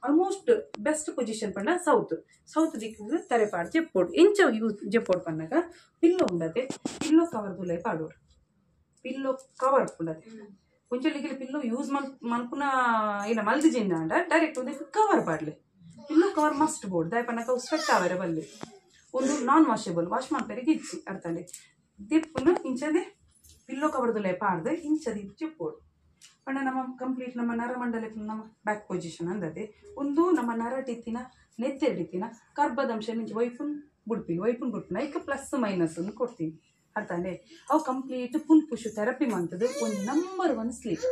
ಆಲ್ಮೋಸ್ಟ್ ಬೆಸ್ಟ್ ಪೊಸಿಷನ್ ಪಂಡ ಸೌತ್ ಸೌತ್ ದಿಕ್ಕಿಗೆ ತರೆ ಪಾಡ್ ಜೆಪ್ಪೋಡು ಇಂಚ ಯೂಸ್ ಜೆಪ್ಪೋಡು ಪನ್ನಾಗ ಪಿಲ್ಲೋ ಉಂಡತೆ ಪಿಲ್ಲೋ ಕವರ್ ದುಲೈ ಪಾಡೋಡು ಪಿಲ್ಲೋ ಕವರ್ ಉಂಡತೆ ಒಂಚೊಲಿಗೆ ಪಿಲ್ಲೋ ಯೂಸ್ ಮನ್ಪುನ ಇಲ್ಲ ಮಲ್ದು ಜಿಂದ ಅಂಡ ಡೈರೆಕ್ಟ್ ಒಂದು ಕವರ್ ಪಾಡ್ಲೆ ಪಿಲ್ಲೋ ಕವರ್ ಮಸ್ಟ್ ಬೋರ್ಡ್ ದಾಯ ಪನ್ನಕ ಸ್ವೆಟ್ ಆವರೆ ಬಲ್ಲಿ ಒಂದು ನಾನ್ ವಾಷೇಬಲ್ ವಾಶ್ ಮಾಡ್ಪೇರಿಗೆ ಇಚ್ಚಿ ಅರ್ಥಂಡೆ ದಿಪ್ಪುನ ಇಂಚದೆ ಪಿಲ್ಲೋ ಕವರ್ ದುಲೈ ಪಾಡ್ದು ಇಂಚದಿ ಚೆಪ್ಪೋಡು ಪಂಡ ನಮ್ಮ ಕಂಪ್ಲೀಟ್ ನಮ್ಮ ನರಮಂಡಲ ನಮ್ಮ ಬ್ಯಾಕ್ ಪೊಸಿಷನ್ ಅಂದದೆ ಒಂದು ನಮ್ಮ ನರಟಿತ್ತಿನ ನೆತ್ತೆಡಿತ್ತಿನ ಕರ್ಬದಂಶ ನಿಂಚ ವೈಫುನ್ ಬುಡ್ಪಿನಿ ವೈಫುನ್ ಬುಡ್ಪಿನ ಐಕ್ ಪ್ಲಸ್ ಮೈನಸ್ ಅನ್ನು ಕೊಡ್ತೀನಿ ಅರ್ಥಂಡೆ ಅವು ಕಂಪ್ಲೀಟ್ ಫುಲ್ ಪುಷ್ ಥೆರಪಿ ಮಂತದ್ದು ಒಂದು ನಂಬರ್ 1 ಸ್ಲೀಪ್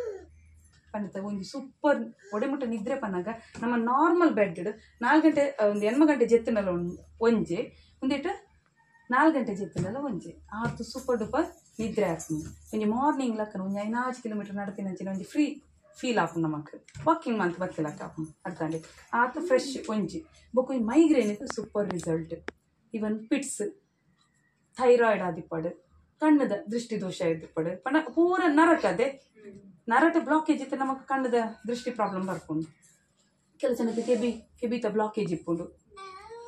ಪಂಡತ ಒಂದು ಸೂಪರ್ ಒಡೆಮುಟ್ಟ ನಿದ್ರೆ ಪನ್ನಾಗ ನಮ್ಮ ನಾರ್ಮಲ್ ಬೆಡ್ 4 ಗಂಟೆ ಒಂದು 8 ಗಂಟೆ ಜೆತ್ತಿನಲ್ಲ ಒಂಜೆ ಒಂದಿಟ್ಟು 4 ಗಂಟೆ ಜೆತ್ತಿನಲ್ಲ ಒಂಜೆ ಆತು ಸೂಪರ್ ಡೂಪರ್ ನಿದ್ರೆ ಆಗ್ತದೆ ಒಂಜಿ ಮಾರ್ನಿಂಗ್ ಲಕ್ಕನ ಒಂಜಿ 5 ಕಿಲೋಮೀಟರ್ ನಡ್ತೀನಿ ಅಂಚಿನ ಒಂಜಿ ಫ್ರೀ ಫೀಲ್ ಆಪು ನಮಕ್ ವಾಕಿಂಗ್ ಮಂತ್ ಬತ್ತಿಲಕ್ಕ ಆಪು ಅರ್ಥಂಡೆ ಆತು ಫ್ರೆಶ್ ಒಂಜಿ ಬೊಕ್ಕ ಒಂಜಿ migraine super result even fits thyroid ಆದಿಪ್ಪಡು ಕಣ್ಣದ ದೃಷ್ಟಿ ದೋಷ ಇದ್ದಿಪ್ಪಡು ಪಂಡ ಪೂರ ನರಟದೆ ನರಟ ಬ್ಲಾಕೇಜ್ ಇತ್ತು ನಮಕ್ ಕಣ್ಣದ ದೃಷ್ಟಿ ಪ್ರಾಬ್ಲಮ್ ಬರ್ಕೊಂಡು ಕೆಲ ಜನಕ್ಕೆ ಕೆಬಿ ಕೆಬಿತ ಬ್ಲಾಕೇಜ್ ಇಪ್ಪುಂಡು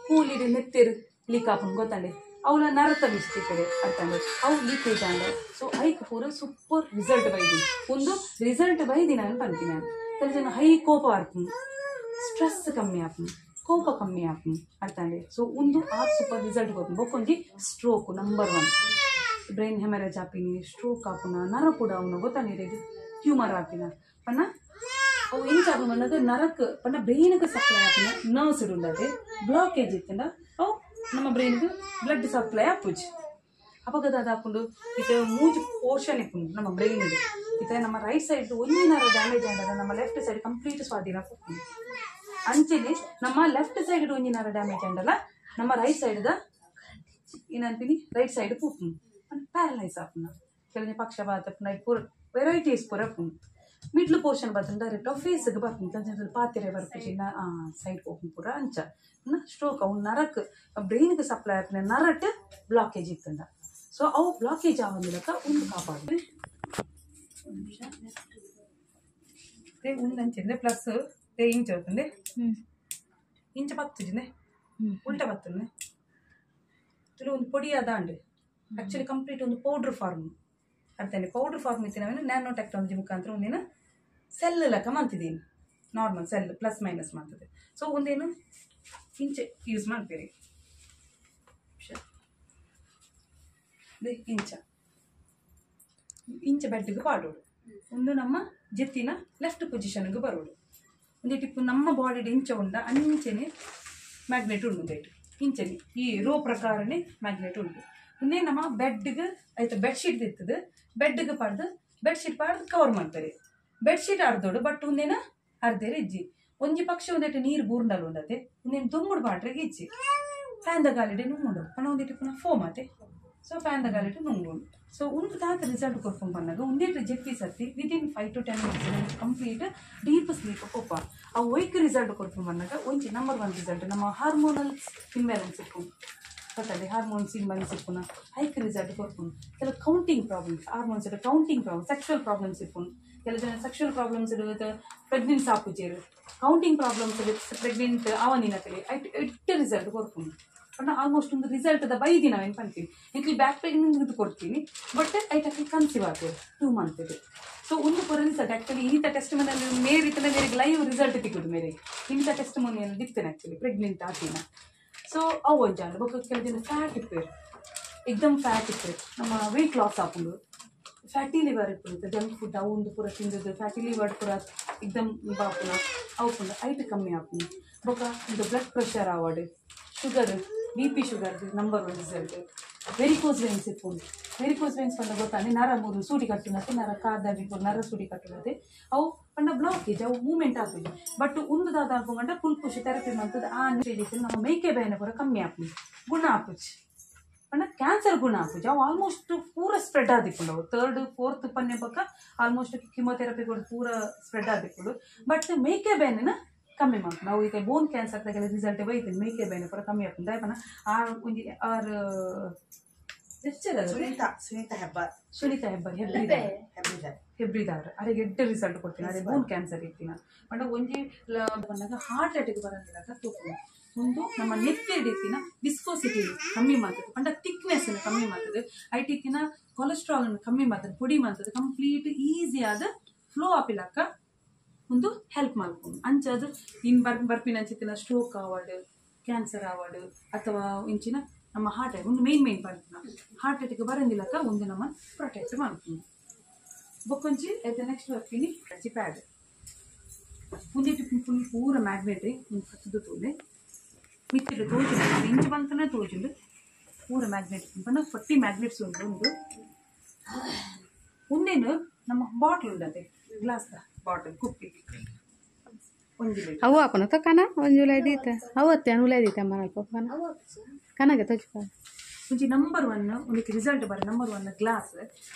ಕೂಲಿಡು ನೆತ್ತಿರು ಲೀಕ್ ಆಪುಂಡು ಗೊತ್ತಂಡೆ ಅವಳ ನರತ ಮಿಸ್ತಿಕ್ಕಡೆ ಅರ್ಥಂಡೆ ಅವು ಲೀಕೇಜ್ ಆಂಡೆ ಸೊ ಐಕ್ ಪೂರ ಸೂಪರ್ ರಿಸಲ್ಟ್ ಬೈದಿನಿ ಒಂದು ರಿಸಲ್ಟ್ ಬೈದಿನ ನಾನು ಪಂತೀನಿ ನಾನು ಕೆಲ ಜನ ಹೈ ಕೋಪ ಆರ್ಪುಂಡು ಸ್ಟ್ರೆಸ್ ಕಮ್ಮಿ ಆಪುಂಡು ಕೋಪ ಕಮ್ಮಿ ಆಪುಂಡು ಅರ್ಥಂಡೆ ಸೊ ಒಂದು ಆ ಸೂಪರ್ ರಿಸಲ್ಟ್ ಗೊತ್ತು ಬೊಕ್ಕೊಂಜಿ ಸ್ಟ್ರೋಕ್ ನಂಬರ್ 1 ಬ್ರೈನ್ ಹೆಮರೇಜ್ ಆಪಿನಿ ಸ್ಟ್ರೋಕ್ ಆಪುನ ನರ ಕೂಡ ಅವನ ಗೊತ್ತಾನಿರೇದು ಟ್ಯೂಮರ್ ಆಪಿನ ಪನ್ನ ಅವು ಎಂಚ ಆಪುನ ಅನ್ನೋದು ನರಕ್ ಪನ್ನ ಬ್ರೈನ್ಗೆ ಸಪ್ಲೈ ಆಪಿನ ನರ್ವ್ಸ್ ಉಂಡದೆ ಬ್ಲಾಕೇಜ್ ಇತ್ತಂಡ ಅವು ನಮ್ಮ ಬ್ರೈನ್ಗೆ ಬ್ಲಡ್ ಸಪ್ಲೈ ಆಪುಜಿ ಅಪಗದ ಅದಾಪುಂಡು ಇತ್ತ ಮೂಜು ಪೋರ್ಷನ್ ಇಪ್ಪುಂಡು ನಮ್ಮ ಬ್ರೈನ್ ಇತ್ತ ನಮ್ಮ ರೈಟ್ ಸೈಡ್ ಒಂಜಿ ನರ ಡ್ಯಾಮೇಜ್ ಆಂಡದ ನಮ್ಮ ಲೆಫ್ಟ್ ಸೈಡ್ ಕಂಪ್ಲೀಟ್ ಸ್ವಾಧೀನ ಪೋಪುಂಡು ಅಂಚೆನೆ ನಮ್ಮ ಲೆಫ್ಟ್ ಸೈಡ್ ಒಂಜಿ ನರ ಡ್ಯಾಮೇಜ್ ಆಂಡಲ ನಮ್ಮ ರೈಟ್ ಸೈಡ್ the ಏನಂತೀನಿ ರೈಟ್ ಸೈಡ್ ಪೋಪುಂಡು ಪ್ಯಾರಲೈಸ್ ಆಪುನ ಕೆಲವೊಂಜಿ ಪಕ್ಷಪಾತ ಪೂರ ವೆರೈಟೀಸ್ ಪೂರ ಪುಂಡು ಮಿಡ್ಲ್ ಪೋರ್ಷನ್ ಬರ್ತದೆ ಡೈರೆಕ್ಟ್ ಫೇಸ್ಗೆ ಬರ್ತೀನಿ ಕೆಲಸ ಪಾತಿರೆ ಬರ್ಪುಜಿ ಸೈಡ್ ಪೋಪುಂಡು ಪೂರ ಅಂಚ ಸ್ಟ್ರೋಕ್ ಅವು ನರಕ್ ಬ್ರೈನ್ಗೆ ಸಪ್ಲೈ ಆಪಿನ ನರಟ್ ಬ್ಲಾಕೇಜ್ ಇತ್ತಂದ ಸೊ ಅವು ಬ್ಲಾಕೇಜ್ ಆವಂದಿಲಕ್ಕ ಒಂದು ಕಾಪಾಡು ಒಂದು ಅಂಚಿಂದೆ ಪ್ಲಸ್ ಇಂಚ అవుతుంది ಇಂಚ ಬತ್ತುಜಿಂದೆ ಉಲ್ಟಾ ಬತ್ತುಂದೆ ತುಳು ಒಂದು ಪೊಡಿ ಅದಾಂಡು ಆಕ್ಚುಲಿ ಕಂಪ್ಲೀಟ್ ಒಂದು ಪೌಡರ್ ಫಾರ್ಮ್ ಅರ್ಥಾನೆ ಪೌಡರ್ ಫಾರ್ಮ್ ಇತ್ತು ನಾವೇನು ನ್ಯಾನೋ ಟೆಕ್ನಾಲಜಿ ಮುಖಾಂತರ ಒಂದೇನು ಸೆಲ್ ಲೆಕ್ಕ ಮಾಡ್ತಿದ್ದೀನಿ ನಾರ್ಮಲ್ ಸೆಲ್ ಪ್ಲಸ್ ಮೈನಸ್ ಮಾಡ್ತದೆ ಸೊ ಒಂದೇನು ಇಂಚೆ ಯೂಸ್ ಮಾಡ್ತೀರಿ ಇಂಚ ಇಂಚ ಬೆಡ್ಗೆ ಪಾಡೋಡು ಒಂದು ನಮ್ಮ ಜೆತ್ತಿನ ಲೆಫ್ಟ್ ಪೊಸಿಷನ್ಗೆ ಬರೋಡು ಒಂದೇ ಟಿಪ್ಪು ನಮ್ಮ ಬಾಡಿ ಇಂಚ ಉಂಡ ಅಂಚೆನೆ ಮ್ಯಾಗ್ನೆಟ್ ಉಂಡು ಒಂದೇಟು ಇಂಚನೆ ಈ ರೋ ಪ್ರಕಾರನೇ ಮ್ಯಾಗ್ನೆಟ್ ಉಂಟು ಒಂದೇ ನಮ್ಮ ಬೆಡ್ಗೆ ಆಯ್ತು ಬೆಡ್ಶೀಟ್ ಇರ್ತದೆ ಬೆಡ್ಗೆ ಪಾಡ್ದು ಬೆಡ್ಶೀಟ್ ಪಾಡ್ದು ಕವರ್ ಮಾಡ್ತಾರೆ ಬೆಡ್ಶೀಟ್ ಅರ್ದೋಡು ಬಟ್ ಉಂದೇನ ಅರ್ಧೇರ್ ಇಜ್ಜಿ ಒಂಜಿ ಪಕ್ಷಿ ಒಂದೆಟ್ಟು ನೀರು ಬೂರ್ಂಡಲ್ ಉಂಡತೆ ಉಂದೇನು ದುಂಬುಡು ಪಾಟ್ರೆಗೆ ಇಜ್ಜಿ ಫ್ಯಾನ್ ದ ಗಾಲಿಡೆ ನುಂಗುಂಡು ಪಣ ಒಂದಿಟ್ಟು ಪುನಃ ಫೋಮ್ ಆತೆ ಸೊ ಫ್ಯಾನ್ ದ ಗಾಲಿಡೆ ನುಂಗುಂಡು ಸೊ ಒಂದು ತಾತ ರಿಸಲ್ಟ್ ಕೊರ್ಪುಂಡು ಪನ್ನಗ ಒಂದೇಟ್ ಜೆಪ್ಪಿ ಸತ್ತಿ within 5 to 10 minutes complete deep sleep ಪೋಪ ಆ ಒಯ್ಕ್ ರಿಸಲ್ಟ್ ಕೊರ್ಪುಂಡು ಪನ್ನಗ ಒಂಜಿ ನಂಬರ್ 1 ರಿಸಲ್ಟ್ ನಮ್ಮ ಹಾರ್ಮೋನಲ್ ಇಂಬ್ಯಾಲೆನ್ಸ್ ಇಪ್ಪುಂಡು ಗೊತ್ತಲ್ಲಿ ಹಾರ್ಮೋನ್ಸ್ ಇಂಬ್ಯಾಲೆನ್ಸ್ ಇಪ್ಪುನ ಐಕ್ ರಿಸಲ್ಟ್ ಕೊರ್ಪುಂಡು ಕೆಲವು counting problems hormones counting problem sexual problems ಇಪ್ಪುಂಡು ಕೆಲವು ಜನ ಸೆಕ್ಷುವಲ್ ಪ್ರಾಬ್ಲಮ್ಸ್ ಪ್ರೆಗ್ನೆನ್ಸ್ ಆಪುಜೇರು ಕೌಂಟಿಂಗ್ ಪ್ರಾಬ್ಲಮ್ಸ್ ಪ್ರೆಗ್ನೆಂಟ್ ಆವನಿನಕಲಿ ಐಟ್ ಎಟ್ಟು ರಿಸಲ್ಟ್ ಕೊರ್ಪುಂಡು ಪಂಡ ಆಲ್ಮೋಸ್ಟ್ ಒಂದು ರಿಸಲ್ಟ್ the ಬೈದಿ ನಾವೇನು ಪಂತೀನಿ ಎಂಕ್ಲಿ ಬ್ಯಾಕ್ ಪೇನ್ ಇದು ಕೊಡ್ತೀನಿ ಬಟ್ ಐಟ್ ಅಕ್ಲಿ ಕನ್ಸೀವ್ ಆಗ್ತದೆ 2 ಮಂತ್ ಇದು ಸೊ ಒಂದು ಪೂರ ರಿಸಲ್ಟ್ ಆ್ಯಕ್ಚುಲಿ ಇಂಥ ಟೆಸ್ಟ್ ಮನೆಯಲ್ಲಿ ಮೇರಿ ಇತ್ತಂದ್ರೆ ಮೇರೆಗೆ ಲೈವ್ ರಿಸಲ್ಟ್ ತಿಕ್ಕೋದು ಮೇರೆ ಇಂಥ ಟೆಸ್ಟ್ ಮನೆಯಲ್ಲಿ ದಿಕ್ತೇನೆ ಆ್ಯಕ್ಚುಲಿ ಪ್ರೆಗ್ನೆಂಟ್ ಆತಿನ ಸೊ ಅವು ಒಂಜಾಂಡ ಬೊಕ್ಕ ಕೆಲವು ಜನ ಫ್ಯಾಟ್ ಇಪ್ಪೇರು ಎಕ್ದಮ್ ಫ್ಯಾಟ್ ಇಪ್ಪೇರು ನಮ್ಮ ವೆಯ್ಟ್ ಲಾಸ್ ಆಪುಂಡು ಫ್ಯಾಟಿ ಲಿವರ್ ಇಪ್ಪುಂಡು ಜಂಕ್ ಫುಡ್ ಅವು ಒಂದು ಪೂರ ತಿಂದದ್ದು ಫ್ಯಾಟಿ ಲಿವರ್ ಪೂರ ಎಕ್ದಮ್ ಬಾಪುನ ಅವು ಪುಂಡು ಐಟ್ ಕಮ್ಮಿ ಆಪುಂಡು ಬೊಕ್ಕ ಒಂದು ಬ್ಲಡ್ ಪ್ರೆಷರ್ ಆವಡ್ sugar B P sugar number 1 result varicose veins ಇಪ್ಪುಂಡು ವೆರಿಕೋಸ್ ವೆನ್ಸ್ ಪಂಡ ಗೊತ್ತಾನೆ ನರ ಮೂರು ಸೂಟಿ ಕಟ್ಟುನತೆ ನರ ಕಾದ ಬಿಪ್ಪು ನರ ಸೂಟಿ ಕಟ್ಟುನತೆ ಅವು ಪಂಡ ಬ್ಲಾಕೇಜ್ ಅವು ಮೂವ್ಮೆಂಟ್ ಆಪುಜಿ ಬಟ್ ಒಂದು ದಾದ ಆಪುಂಡ ಫುಲ್ ಪುಷ್ ಥೆರಪಿ ಮಂತದ ಆ ಸ್ಟೇಜ್ ನಮ್ಮ ಮೇಕೆ ಬೇನೆ ಪೂರ ಕಮ್ಮಿ ಆಪುಂಡು ಗುಣ ಆಪುಜಿ ಪಂಡ ಕ್ಯಾನ್ಸರ್ ಗುಣ ಆಪುಜಿ ಅವು ಆಲ್ಮೋಸ್ಟ್ ಪೂರ ಸ್ಪ್ರೆಡ್ ಆದಿಪ್ಪುಂಡು ಅವು 3rd 4th ಪನ್ನೆ ಪಕ್ಕ ಆಲ್ಮೋಸ್ಟ್ ಕಿಮೋಥೆರಪಿ ಕೂಡ ಪೂರ ಸ್ಪ್ರೆಡ್ ಆದಿಪ್ಪುಂಡು ಬಟ್ ಮೇಕೆ ಬೇನೆನ ಕಮ್ಮಿ ಮಾಡ್ತು ನಾವು ಈಗ ಬೋನ್ ಕ್ಯಾನ್ಸರ್ ತಗಲ ರಿಸಲ್ಟ್ ಬೈತೀನಿ ಮೇಕೆ ಬೇನೆ ಪೂರ ಕಮ್ಮಿ ಆಪುಂಡು ದಾಯಪನ ಆ ಒಂಜಿ ಆರ್ ಸುನೀತಾ ಹೆಬ್ಬಾರ್ ಸುನೀತಾ ಹೆಬ್ಬಾರ್ ಹೆಬ್ರಿದಾರ್ ಅರೆಗೆ ಎಡ್ಡೆ ರಿಸಲ್ಟ್ ಕೊಡ್ತೀನಿ ಅದೇ ಬೋನ್ ಕ್ಯಾನ್ಸರ್ ಇತ್ತಿನ ಪಂಡ ಒಂಜಿ ಬಂದಾಗ ಹಾರ್ಟ್ ಅಟ್ಯಾಕ್ ಬರಂಗಿಲ್ಲ ತೂಪುಂಡು ಒಂದು ನಮ್ಮ ನೆತ್ತಿ ಹಿಡಿತಿನ ವಿಸ್ಕೋಸಿಟಿ ಕಮ್ಮಿ ಮಾಡ್ತದೆ ಪಂಡ ಥಿಕ್ನೆಸ್ ಕಮ್ಮಿ ಮಾಡ್ತದೆ ಐಟಿತ್ತಿನ ಕೊಲೆಸ್ಟ್ರಾಲ್ ಕಮ್ಮಿ ಮಾಡ್ತದೆ ಪುಡಿ ಮಾಡ್ತದೆ ಕಂಪ್ಲೀಟ್ ಈಸಿ ಆದ ಫ್ಲೋ ಆಪಿಲಕ್ಕ ಒಂದು ಹೆಲ್ಪ್ ಮಾಡ್ಕೊಂಡು ಅಂಚಾದ ಇನ್ನು ಬರ್ಪಿನ ಅಂಚಿತ್ತಿನ ಸ್ಟ್ರೋಕ್ ಆವಡ್ ಕ್ಯಾನ್ಸರ್ ಆವಡ್ ಅಥವಾ ಇಂಚಿನ ನಮ್ಮ ಹಾರ್ಟ್ ಅಟ್ಯಾಕ್ ಒಂದು ಮೇನ್ ಮೇನ್ ಪಂಪಿನ ಹಾರ್ಟ್ ಅಟ್ಯಾಕ್ ಬರಂದಿಲ್ಲಕ್ಕ ಒಂದು ನಮ್ಮ ಪ್ರೊಟೆಕ್ಟ್ ಮಾಡ್ಕೊಂಡು ಬೊಕ್ಕೊಂಚಿ ಐತೆ ನೆಕ್ಸ್ಟ್ ಬರ್ತೀನಿ ಅಜ್ಜಿ ಪ್ಯಾಡ್ ಮುಂದೆ ಫುಲ್ ಪೂರ ಮ್ಯಾಗ್ನೆಟ್ ಒಂದು ಹತ್ತದು ತೋಲೆ ಮಿತ್ತಿಡು ತೋಜಿಲ್ಲ ಇಂಚು ಬಂತನೇ ತೋಜಿಂಡು ಪೂರ ಮ್ಯಾಗ್ನೆಟ್ ಪಂಡ 40 ಮ್ಯಾಗ್ನೆಟ್ಸ್ ಉಂಟು ಒಂದು ಒಂದೇನು ನಮ್ಮ ಬಾಟ್ಲ್ ಉಂಡತೆ ಗ್ಲಾಸ್ ಬಾಟಲ್ ಕುಪ್ಪಿ ಒಂಜಿ ಅವು ಆಪನ ತ ಕನ ಒಂಜಿ ಉಲಾಯ್ ದೀತ ಅವು ಅತ್ತೆ ಉಲಾಯ್ ದೀತ ಮರಲ್ಪ ಕನ ಕನಗೆ ತೋಚಿ ಒಂಜಿ ನಂಬರ್ 1 ಒಂದಕ್ಕೆ ರಿಸಲ್ಟ್ ಬರ ನಂಬರ್ 1 ಗ್ಲಾಸ್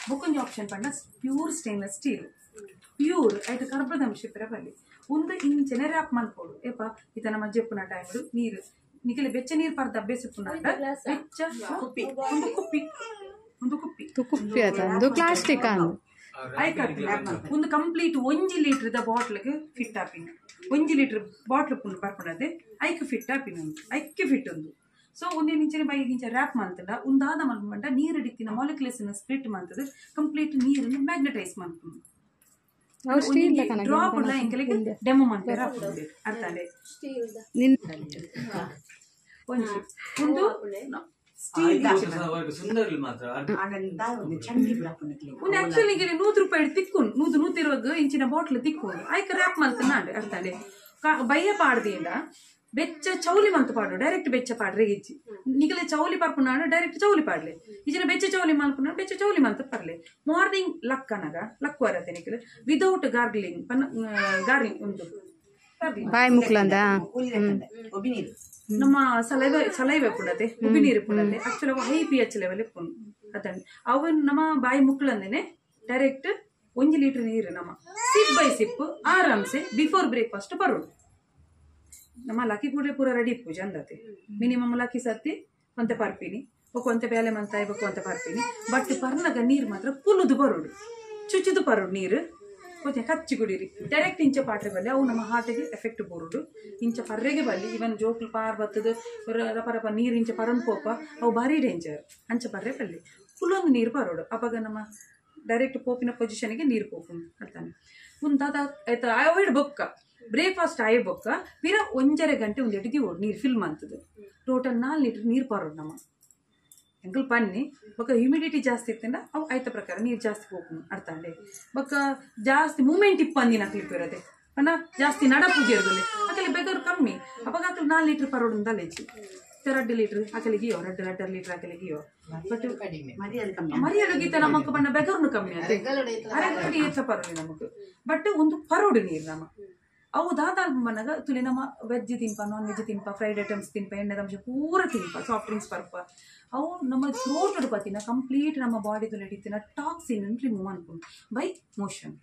ಬೊಕ್ಕೊಂಜಿ ಆಪ್ಷನ್ ಪಂಡ ಪ್ಯೂರ್ ಸ್ಟೇನ್ಲೆಸ್ ಸ್ಟೀಲ್ ಪ್ಯೂರ್ ಐಟ್ ಕರ್ಬದ ಅಂಶ ಬಲ್ಲಿ ಒಂದು ಇಂಚನೆ ರ್ಯಾಪ್ ಮಲ್ಪೋಡು ಏಪ ಈತ ನಮ್ಮ ಜೆಪ್ಪುನ ಟೈಮ್ ನೀರು ನಿಖಿಲ ಬೆಚ್ಚ ನೀರು ಪರ್ದ ಅಭ್ಯಾಸ ಬೆಚ್ಚ ಕುಪ್ಪಿ ಒಂದು ಕುಪ್ಪಿ ಒಂದು ಕುಪ್ಪಿ ಕುಪ್ಪಿ ಆತ ಒಂದು ಪ್ಲಾಸ್ಟಿಕ್ ಅಂದು ಒಂದು ಕಂಪ್ಲೀಟ್ 1 ಲೀಟರ್ the ಬಾಟ್ಲ್ಗೆ ಫಿಟ್ ಆಪಿನ 1 ಲೀಟರ್ ಬಾಟ್ಲ್ ಪುಂಡು ಬರ್ಪುಂಡದೆ ಐಕ್ ಫಿಟ್ ಆಪಿನ ಒಂದು ಐಕ್ಕೆ ಫಿಟ್ ಒಂದು ಸೊ ಒಂದೇನು ಇಂಚಿನ ಬೈಗೆ ಇಂಚ ರ್ಯಾಪ್ ಮಾಡ್ತದ ಒಂದಾದ ಮಲ್ಪಂಡ ನೀರು ಹಿಡಿತಿನ ಮಾಲಿಕ್ಯುಲರ್ಸ್ ಸ್ಪ್ಲಿಟ್ ಮಾಡ್ತದೆ ಕಂಪ್ಲೀಟ್ ನೀರನ್ನು ಮ್ಯಾಗ್ನೆಟೈಸ್ ಮಾಡ್ತದೆ ಡ್ರಾಪ್ ಉಳ್ಳ ಎಂಕಲಿಗೆ ಡೆಮೋ ಮಾಡ್ತಾರೆ ಅರ್ಥಾಲೆ ಒಂಜಿ ಒಂದು ಸ್ಟೀಲ್ ಒಂದು ಆಕ್ಚುಲಿ 100 ರೂಪಾಯಿ ತಿಕ್ಕೊಂಡು 100 120 ಇಂಚಿನ ಬಾಟ್ಲ್ ತಿಕ್ಕೊಂಡು ಆಯ್ಕೆ ರ್ಯಾಪ್ ಮಲ್ತ ನಾಡು ಅರ್ಥಾಲೆ ಬಯ್ಯ ಪಾಡ್ದಿಂದ ಬೆಚ್ಚ ಚೌಲಿ ಮಂತ್ ಪಾಡು ಡೈರೆಕ್ಟ್ ಬೆಚ್ಚ ಪಾಡ್ರೆ ಇಜ್ಜಿ ನಿಗಲೆ ಚೌಲಿ ಪರ್ಪುನಾಡು ಡೈರೆಕ್ಟ್ ಚೌಲಿ ಪಾಡ್ಲೆ ಇಜಿನ ಬೆಚ್ಚ ಚೌಲಿ ಮಲ್ಪುನಾಡು ಬೆಚ್ಚ ಚೌಲಿ ಮಂತ್ ಪರ್ಲೆ ಮಾರ್ನಿಂಗ್ ಲಕ್ಕನಗ ಲಕ್ಕುವರತೆ ನಿಗಲೆ ವಿದೌಟ್ ಗಾರ್ಗ್ಲಿಂಗ್ ಪನ್ನ ಗಾರ್ಲಿಂಗ್ ಉಂಟು ಬಾಯಿ ಮುಕ್ಲಂದ ನಮ್ಮ ಸಲೈವೆ ಸಲೈವೆ ಪುಡತೆ ಉಬ್ಬಿ ನೀರು ಪುಡತೆ ಆಕ್ಚುಲಿ ಅವು ಹೈ ಪಿ ಎಚ್ ಲೆವೆಲ್ ಇಪ್ಪುಂಡು ಅದನ್ನ ಅವು ನಮ್ಮ ಬಾಯಿ ಮುಕ್ಳಂದೇನೆ ಡೈರೆಕ್ಟ್ 1 ಲೀಟರ್ ನೀರು ನಮ್ಮ ಸಿಪ್ ಬೈ ಸಿಪ್ ಆರಾಮ್ಸೆ ಬಿಫೋರ್ ಬ್ರೇಕ್ಫಾಸ್ಟ್ ಬರೋದು. ನಮ್ಮ ಲಕ್ಕಿ ಕೂಡಲೇ ಪೂರ ರೆಡಿ ಪೂಜೆ ಅಂದತೆ ಮಿನಿಮಮ್ ಲಕ್ಕಿ ಸತ್ತಿ ಒಂತೆ ಪರ್ಪಿನಿ ಬೊಕ್ಕ ಒಂತೆ ಬೇಲೆ ಮಂತಾಯಿ ಬೊಕ್ಕ ಒಂತೆ ಪರ್ಪಿನಿ ಬಟ್ ಪರ್ನಗ ನೀರು ಮಾತ್ರ ಕುಲುದು ಬರೋಡು ಚುಚ್ಚುದು ಪರೋಡು ನೀರು కొంచెం ಕಚ್ಚಿ ಕುಡೀರಿ ಡೈರೆಕ್ಟ್ ಇಂಚ ಪಾಟ್ರೆ ಬಲ್ಲಿ ಅವು ನಮ್ಮ ಹಾರ್ಟಿಗೆ ಎಫೆಕ್ಟ್ ಬೋರುಡು ಇಂಚ ಪರ್ರೆಗೆ ಬಲ್ಲಿ ಇವನ್ ಜೋಕ್ಲು ಪಾರ್ ಬತ್ತದು ರಪ ರಪ ನೀರು ಇಂಚ ಪರನ್ ಪೋಪ ಅವು ಭಾರಿ ಡೇಂಜರ್ ಅಂಚ ಪರ್ರೆ ಬಲ್ಲಿ ಕುಲೊಂದು ನೀರು ಪರೋಡು ಅವಾಗ ನಮ್ಮ ಡೈರೆಕ್ಟ್ ಪೋಪಿನ ಪೊಸಿಷನ್ಗೆ ನೀರು ಪೋಪು ಅಂತಾನೆ ಒಂದು ಆಯ್ತಾ ಅವಾಯ್ಡ್ ಬೊಕ್ಕ ಬ್ರೇಕ್ಫಾಸ್ಟ್ ಆಯ್ ಬೊಕ್ಕ ಪಿರ 1.5 ಗಂಟೆ ಒಂದು ಎಡ್ದಿ ಓಡು ನೀರು ಫಿಲ್ ಮಾಡ್ತದೆ ಟೋಟಲ್ 4 ಲೀಟರ್ ನೀರು ಪರೋಡು ನಮ್ಮ ಎಂಕಲ್ ಪನ್ನಿ ಬೊಕ್ಕ ಹ್ಯೂಮಿಡಿಟಿ ಜಾಸ್ತಿ ಇತ್ತಂಡ ಅವು ಆಯ್ತ ಪ್ರಕಾರ ನೀರು ಜಾಸ್ತಿ ಹೋಗ್ನು ಅರ್ಥಂಡೆ ಬೊಕ್ಕ ಜಾಸ್ತಿ ಮೂಮೆಂಟ್ ಇಪ್ಪಂದಿನ ಕ್ಲಿಪ್ ಇರತ್ತೆ ಪಂಡ ಜಾಸ್ತಿ ನಡ ಪೂಜೆ ಇರೋದಿಲ್ಲ ಅಕಲಿ ಬೇಕಾದ್ರೆ ಕಮ್ಮಿ ಅವಾಗ Akal 4 litre ಪರೋಡು ಲೇಚಿ 2 litre ಅಕಲಿಗಿಯೋ 2.5 litre ಅಕಲಿಗಿಯೋ but ಮರ್ಯಾದೆ ಗೀತ ನಮಕ್ ಬಣ್ಣ ಬೆಗರ್ನು ಕಮ್ಮಿ ಅರೆಗಡಿ ಏತ್ಲ ಪರೋಡಿ ನಮಕ್ ಬಟ್ ಒಂದು ಪರೋಡು ನೀರು ನಮ್ಮ ಅವು ದಾದಾಲ್ ಬಣ್ಣಗ ತುಲಿ ನಮ್ಮ ವೆಜ್ ತಿನ್ಪ ನಾನ್ ವೆಜ್ ತಿನ್ಪ ಫ್ರೈಡ್ ಐಟಮ್ಸ್ ತಿನ್ಪ ಎಣ್ಣೆದ ಅಂಶ ಪೂರ ತಿನ್ಪ ಸಾಫ್ಟ್ ಡ್ರಿಂಕ್ಸ್ ಪರ್ಪ ಅವು ನಮ್ಮ ಥ್ರೋಟ್ ಪತ್ತಿನ ಕಂಪ್ಲೀಟ್ ನಮ್ಮ ಬಾಡಿ ತುಲೆ ಟಾಕ್ಸಿನ್ ರಿಮೂವ್ ಅನ್ಕೊಂಡು ಬೈ ಮೋಷನ್.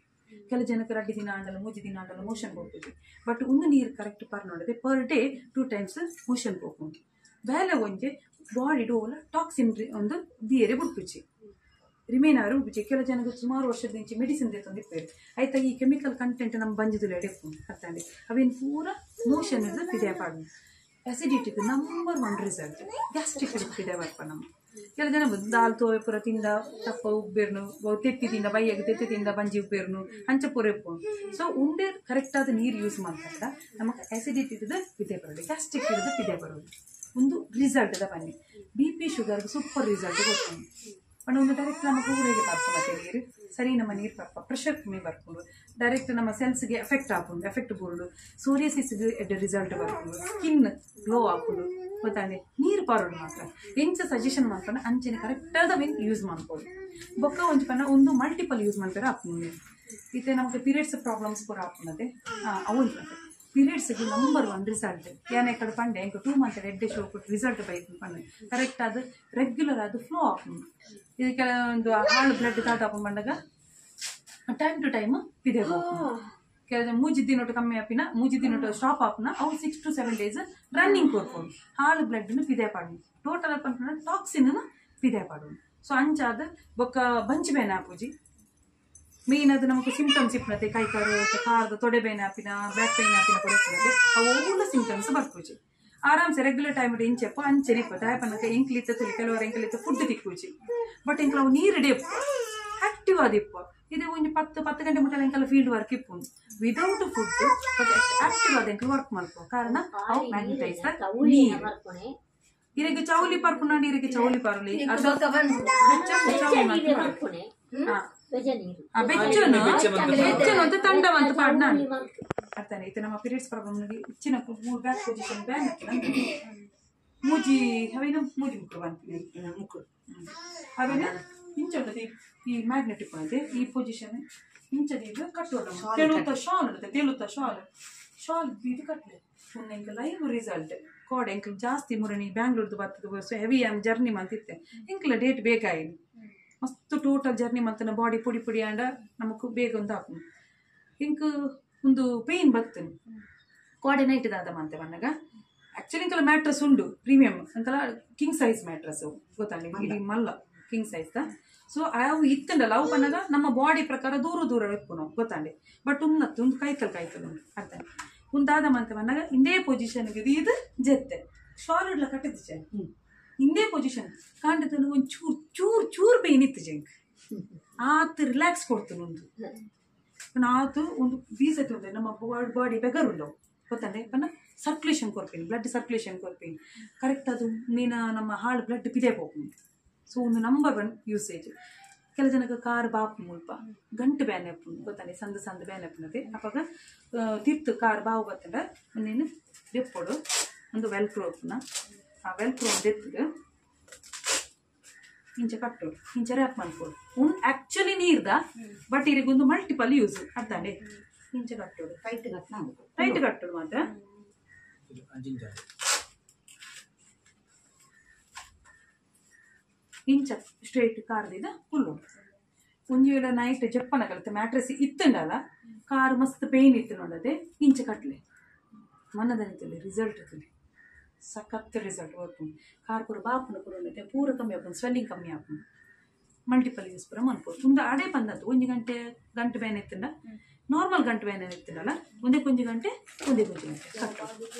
ಕೆಲ ಜನಕ್ಕೆ 2 ದಿನ ಆಂಡಲ್ಲ 3 ದಿನ ಆಂಡಲ್ಲ ಮೋಷನ್ ಹೋಗ್ತದೆ ಬಟ್ ಒಂದು ನೀರು ಕರೆಕ್ಟ್ ಪರ್ ನೋಡಿದೆ ಪರ್ ಡೇ 2 ಟೈಮ್ಸ್ ಮೋಷನ್ ಹೋಗ್ಕೊಂಡು ಬೇಲೆ ಒಂಜೆ ಬಾಡಿ ಡೋಲ ಟಾಕ್ಸಿನ್ ಒಂದು ದಿಯರೆ ಬುಡ್ಪುಚಿ ರಿಮೇನ್ ಆರು ಬುಡ್ಪುಚಿ. ಕೆಲ ಜನಕ್ಕೆ ಸುಮಾರು ವರ್ಷದ ಇಂಚೆ ಮೆಡಿಸಿನ್ ದೇತೊಂದಿಪ್ಪೇರು ಆಯ್ತಾ ಈ ಕೆಮಿಕಲ್ ಕಂಟೆಂಟ್ ನಮ್ಮ ಬಂಜುದುಲೆ ಎಡೆಪ್ಪು ಅರ್ಥಂಡೆ ಅವೇನು ಪೂರ ಮೋಷನ್ ಪಿದೆ ಪಾಡು ಅಸಿಡಿಟಿಗೆ ನಂಬರ್ 1 ರಿಸಲ್ಟ್ ಗ್ಯಾಸ್ಟ್ರಿಕ್ ಪಿದೆ ಬರ್ಪ ನಮ್ಮ ಕೆಲ ಜನ ದಾಲ್ ತೋವೆ ಪೂರ ತಿಂದ ತಪ್ಪ ಉಬ್ಬೇರ್ನು ತೆತ್ತಿ ತಿಂದ ಬೈಯಾಗ ತೆತ್ತಿ ತಿಂದ ಬಂಜಿ ಉಬ್ಬೇರ್ನು ಅಂಚ ಪೂರ ಇಪ್ಪು. ಸೊ ಉಂಡೆ ಕರೆಕ್ಟಾದ ನೀರು ಯೂಸ್ ಮಾಡ್ಕೊಂಡ ನಮಗೆ ಅಸಿಡಿಟಿ ಇದ್ದು ಪಿದೆ ಬರೋದು ಗ್ಯಾಸ್ಟ್ರಿಕ್ ಇದ್ದು ಪಿದೆ ಬರೋದು ಒಂದು ರಿಸಲ್ಟ್ the ಬನ್ನಿ. ಬಿ ಪಿ ಶುಗರ್ಗೆ ಸೂಪರ್ ರಿಸಲ್ಟ್ ಕೊಡ್ತೀನಿ. ಬಟ್ ಒಂದು ಡೈರೆಕ್ಟ್ ನಮ್ಮ ಕೂಡೆಗೆ ಪರ್ಪುನತ್ತೆ ನೀರು ಸರಿ ನಮ್ಮ ನೀರು ಪರ್ಪ ಪ್ರೆಷರ್ ಕಮ್ಮಿ ಬರ್ಕೊಂಡು ಡೈರೆಕ್ಟ್ ನಮ್ಮ ಸೆಲ್ಸ್ಗೆ ಎಫೆಕ್ಟ್ ಆಪುಂಡು ಎಫೆಕ್ಟ್ ಬರುಡು ಸೋರಿಯಸಿಸ್ಗೆ ಎಡ್ಡೆ ರಿಸಲ್ಟ್ ಬರ್ಕೊಂಡು ಸ್ಕಿನ್ ಗ್ಲೋ ಆಪುಂಡು ಗೊತ್ತಾಂಡೆ ನೀರು ಪಾರೋಡು ಮಾತ್ರ ಎಂಚ ಸಜೆಷನ್ ಮಾಡ್ಕೊಂಡು ಅಂಚೆನೆ ಕರೆಕ್ಟಾದ ವಿನ್ ಯೂಸ್ ಮಾಡ್ಕೊಳ್ಳಿ ಬೊಕ್ಕ ಒಂಜಿ ಪನ್ನ ಒಂದು ಮಲ್ಟಿಪಲ್ ಯೂಸ್ ಮಾಡ್ತಾರೆ ಆಪುಂಡು ಇತ್ತೆ ನಮಗೆ ಪೀರಿಯಡ್ಸ್ ಪ್ರಾಬ್ಲಮ್ಸ್ ಪೂರ ಆಪುನತೆ ಅವು ಪೀರಿಯಡ್ಸ್ಗೆ ನಂಬರ್ 1 ರಿಸಲ್ಟ್ ಏನೇ ಕಡೆ ಪಂಡೆ ಎಂಕ 2 ಮಂತ್ ಎಡ್ಡೆ ಶೋ ಕೊಟ್ಟು ರಿಸಲ್ಟ್ ಬೈತು ಪಂಡೆ ಕರೆಕ್ಟ್ ಅದು ರೆಗ್ಯುಲರ್ ಅದು ಫ್ಲೋ ಆಪುಂಡು. ಇದು ಕೆಲವೊಂದು ಹಾಳು ಬ್ಲಡ್ ತಾತ ಆಪುಂಡು ಬಂದಾಗ ಟೈಮ್ ಟು ಟೈಮ್ ಪಿದೆ ಕೆಲವು ಮೂಜಿ ದಿನೊಟ್ಟು ಕಮ್ಮಿ ಆಪಿನ ಮೂಜಿ ದಿನೊಟ್ಟು ಸ್ಟಾಪ್ ಆಪುನ ಅವು 6 to 7 days running ಕೊರ್ಪುಂಡು ಹಾಳು ಬ್ಲಡ್ನು ಪಿದೆ ಪಾಡು ಟೋಟಲ್ ಪನ್ಪುನ ಟಾಕ್ಸಿನ್ ಪಿದೆ ಪಾಡು. ಸೊ ಅಂಚಾದ ಬೊಕ್ಕ ಬಂಚಿ ಬೇನೆ ಆಪುಜಿ ಮೇನ್ ಅದು ನಮಗೆ ಸಿಂಪ್ಟಮ್ಸ್ ಇಪ್ಪನತೆ ಕೈ ಕಾರು ಕಾರದ ತೊಡೆ ಬೇನೆ ಆಪಿನ ಬ್ಯಾಕ್ ಪೈನ್ ಆಪಿನ ಕೊಡುತ್ತೆ ಅವು ಓಲ್ಲ ಸಿಂಪ್ಟಮ್ಸ್ ಬರ್ಪುಜಿ ಆರಾಮ್ಸೆ ರೆಗ್ಯುಲರ್ ಟೈಮ್ ಇಂಚೆಪ್ಪ ಅಂಚೆನೆ ಇಪ್ಪ ದಾಯಪನಕ ಎಂಕ್ಲಿತ್ತ ತುಲಿ ಕೆಲವರು ಎಂಕ್ಲಿತ್ತ ಫುಡ್ ತಿಕ್ಕುಜಿ ಬಟ್ ಎಂಕ್ಲ ಅವು ನೀರು ಇಡೇಪ್ಪ ಆಕ್ಟಿವ್ ಆದಿಪ್ಪ ಇದು ಒಂದು 10 ಗಂಟೆ ಮುಟ್ಟಲ್ಲ ಎಂಕಲ ಫೀಲ್ಡ್ ವರ್ಕ್ ಇಪ್ಪು ವಿದೌಟ್ ಫುಡ್ ಬಟ್ ಆಕ್ಟಿವ್ ಆದ ಎಂಕಲ್ ವರ್ಕ್ ಮಲ್ಪು ಕಾರಣ ಅವು ಮ್ಯಾಗ್ನೆಟೈಸ್ ನೀರು ಇರಗೆ ಚೌಲಿ ಪರ್ಪುನಾಂಡಿ ಇರಗೆ ಚೌಲಿ ಪರ್ಲಿ ಬೆಚ್ಚನು ಬೆಚ್ಚನು ಅಂತ ತಂಡವಂತ ಪಾಡ್ನ ಅರ್ಥನೇ ಇದು ನಮ್ಮ ಪೀರಿಯಡ್ಸ್ ಪ್ರಾಬ್ಲಮ್ ಇಚ್ಚಿನ 3 ಬ್ಯಾಕ್ ಪೊಸಿಷನ್ ಬ್ಯಾನ್ ಮೂಜಿ ಅವೇನ ಮೂಜಿ ಮುಕ್ಕು ಬಂತೀನಿ ಮುಕ್ಕು ಅವೇನ ಇಂಚ ಈ ಮ್ಯಾಗ್ನೆಟ್ ಇಪ್ಪಂತೆ ಈ ಪೊಸಿಷನ್ ಇಂಚದ ಇದು ಕಟ್ಟೋಣ ತೆಳುತ್ತ ಶಾಲ್ ಇರುತ್ತೆ ತೆಳುತ್ತ ಶಾಲ್ ಶಾಲ್ ಇದು ಕಟ್ಟಲೆ ಎಂಕ್ ಲೈವ್ ರಿಸಲ್ಟ್ ಕೋಡೆ ಎಂಕ್ ಜಾಸ್ತಿ ಮುರಣಿ ಬ್ಯಾಂಗ್ಳೂರ್ದು ಬರ್ತದೆ ಸೊ ಹೆವಿ ಆಮ್ ಜರ್ನಿ ಮಂತಿತ್ತೆ ಎಂಕ್ಲ ಡೇಟ್ ಬೇಕಾಯಿನಿ ಮಸ್ತ್ ಟೋಟಲ್ ಜರ್ನಿ ಮಂತನ ಬಾಡಿ ಪುಡಿ ಪುಡಿ ಆಂಡ ನಮಕ್ ಬೇಗ ಒಂದು ಆಪುಂಡು ಇಂಕ್ ಒಂದು ಪೇಯ್ನ್ ಬರ್ತದೆ ಕೋಡೆ ನೈಟ್ ದಾದ ಮಂತೆ ಬನ್ನಗ ಆಕ್ಚುಲಿ ಇಂಕಲ ಮ್ಯಾಟ್ರಸ್ ಉಂಡು ಪ್ರೀಮಿಯಂ ಅಂಕಲ ಕಿಂಗ್ ಸೈಜ್ ಮ್ಯಾಟ್ರಸ್ ಗೊತ್ತಾಂಡಿ ಇಡೀ ಮಲ್ಲ ಕಿಂಗ್ ಸೈಜ್ the. So ಅವು ಇತ್ತಂಡಲ್ಲ ಅವು ಬನ್ನಗ ನಮ್ಮ ಬಾಡಿ ಪ್ರಕಾರ ದೂರ ದೂರ ಇಪ್ಪು ನಾವು ಗೊತ್ತಾಂಡಿ ಬಟ್ ಉನ್ನತ್ತು ಒಂದು ಕೈತಲ್ ಕೈತಲ್ ಉಂಡು ಅರ್ಥ ಉಂದಾದ ಮಂತೆ ಬನ್ನಗ ಇಂದೇ ಪೊಸಿಷನ್ಗೆ ಇದು ಜೆತ್ತೆ ಶಾಲ್ ಇಡ್ಲ ಕಟ್ಟಿದ್ದು ಜೆ ಇಂದೇ ಪೊಸಿಷನ್ ಕಾಂಡದ ಒಂದು ಚೂರು ಚೂರು ಚೂರು ಪೇಯ್ನ್ ಇತ್ತು ಜಂಕ್ ಆತು ರಿಲ್ಯಾಕ್ಸ್ ಕೊಡ್ತು ಒಂದು ಆತು ಒಂದು ಬೀಸತ್ತು ಉಂಟು ನಮ್ಮ ಬಾಡಿ ಬೆಗರುಲ್ಲ ಗೊತ್ತಂಡೆ ಪನ್ನ ಸರ್ಕ್ಯುಲೇಷನ್ ಕೊರ್ಪೀನಿ ಬ್ಲಡ್ ಸರ್ಕ್ಯುಲೇಷನ್ ಕೊರ್ಪೀನಿ ಕರೆಕ್ಟ್ ಅದು ನೀನ ನಮ್ಮ ಹಾಳು ಬ್ಲಡ್ ಪಿದೆ ಹೋಗ್ತೀನಿ. ಸೊ ಒಂದು ನಂಬರ್ 1 ಯೂಸೇಜ್ ಕೆಲ ಜನಕ್ಕೆ ಕಾರ್ ಬಾಪು ಮುಲ್ಪ ಗಂಟು ಬ್ಯಾನೆ ಅಪ್ಪುಂಡು ಗೊತ್ತಾನೆ ಸಂದ ಸಂದ ಬ್ಯಾನೆ ಅಪ್ಪನದೆ ಅಪ್ಪಾಗ ತಿರ್ತು ಕಾರ್ ಬಾವು ಬತ್ತಂಡ ನೀನು ದೆಪ್ಪೊಡು ಒಂದು ವೆಲ್ಕ್ರೋ ಅಪ್ಪುನ ಆ ವೆಲ್ಕ್ರೋ ದೆತ್ತದು ಇಂಚ ಕಟ್ಟೋಡು ಇಂಚ ರ್ಯಾಪ್ ಮಾಡ್ಕೊಡು ಉನ್ ಆ್ಯಕ್ಚುಲಿ ನೀರ್ದ ಬಟ್ ಇರಿಗೊಂದು ಮಲ್ಟಿಪಲ್ ಯೂಸ್ ಅರ್ಥಾಂಡೆ ಇಂಚ ಕಟ್ಟೋಡು ಟೈಟ್ ಟೈಟ್ ಕಟ್ಟೋಡು ಮಾತ್ರ ಇಂಚ ಸ್ಟ್ರೇಟ್ ಕಾರ್ದಿದ ಫುಲ್ಲು ಒಂಜಿ ವೇಳೆ ನೈಟ್ ಜಪ್ಪನ ಕಲಿತೆ ಮ್ಯಾಟ್ರೆಸ್ ಇತ್ತಂಡಲ್ಲ ಕಾರ್ ಮಸ್ತ್ ಪೇಯ್ನ್ ಇತ್ತು ನೋಡದೆ ಇಂಚ ಕಟ್ಲೆ ಮನದನಿತಲ್ಲಿ ರಿಸಲ್ಟ್ ಇರ್ತದೆ ಸಖತ್ ರಿಸಲ್ಟ್ ಬರ್ಪುಂಡು ಕಾರ್ ಪೂರ ಬಾಪುನ ಪೂರ ಉಂಡತೆ ಪೂರ ಕಮ್ಮಿ ಆಪುಂಡು ಸ್ವೆಲ್ಲಿಂಗ್ ಕಮ್ಮಿ ಆಪುಂಡು ಮಲ್ಟಿಪಲ್ ಯೂಸ್ ಪೂರ ಮನ್ಪೋದು ಒಂದು ಅಡೆ ಬಂದದ್ದು ಒಂಜಿ ಗಂಟೆ ಗಂಟೆ ಬೇನೆ ಇತ್ತಂಡ ನಾರ್ಮಲ್ ಗಂಟೆ ಬೇನೆ ಇತ್ತಂಡಲ್ಲ ಒಂದೇ ಕೊಂಜಿ ಗಂಟೆ ಒಂದೇ ಕೊಂಜಿ ಗಂಟೆ ಕಟ್ಟು.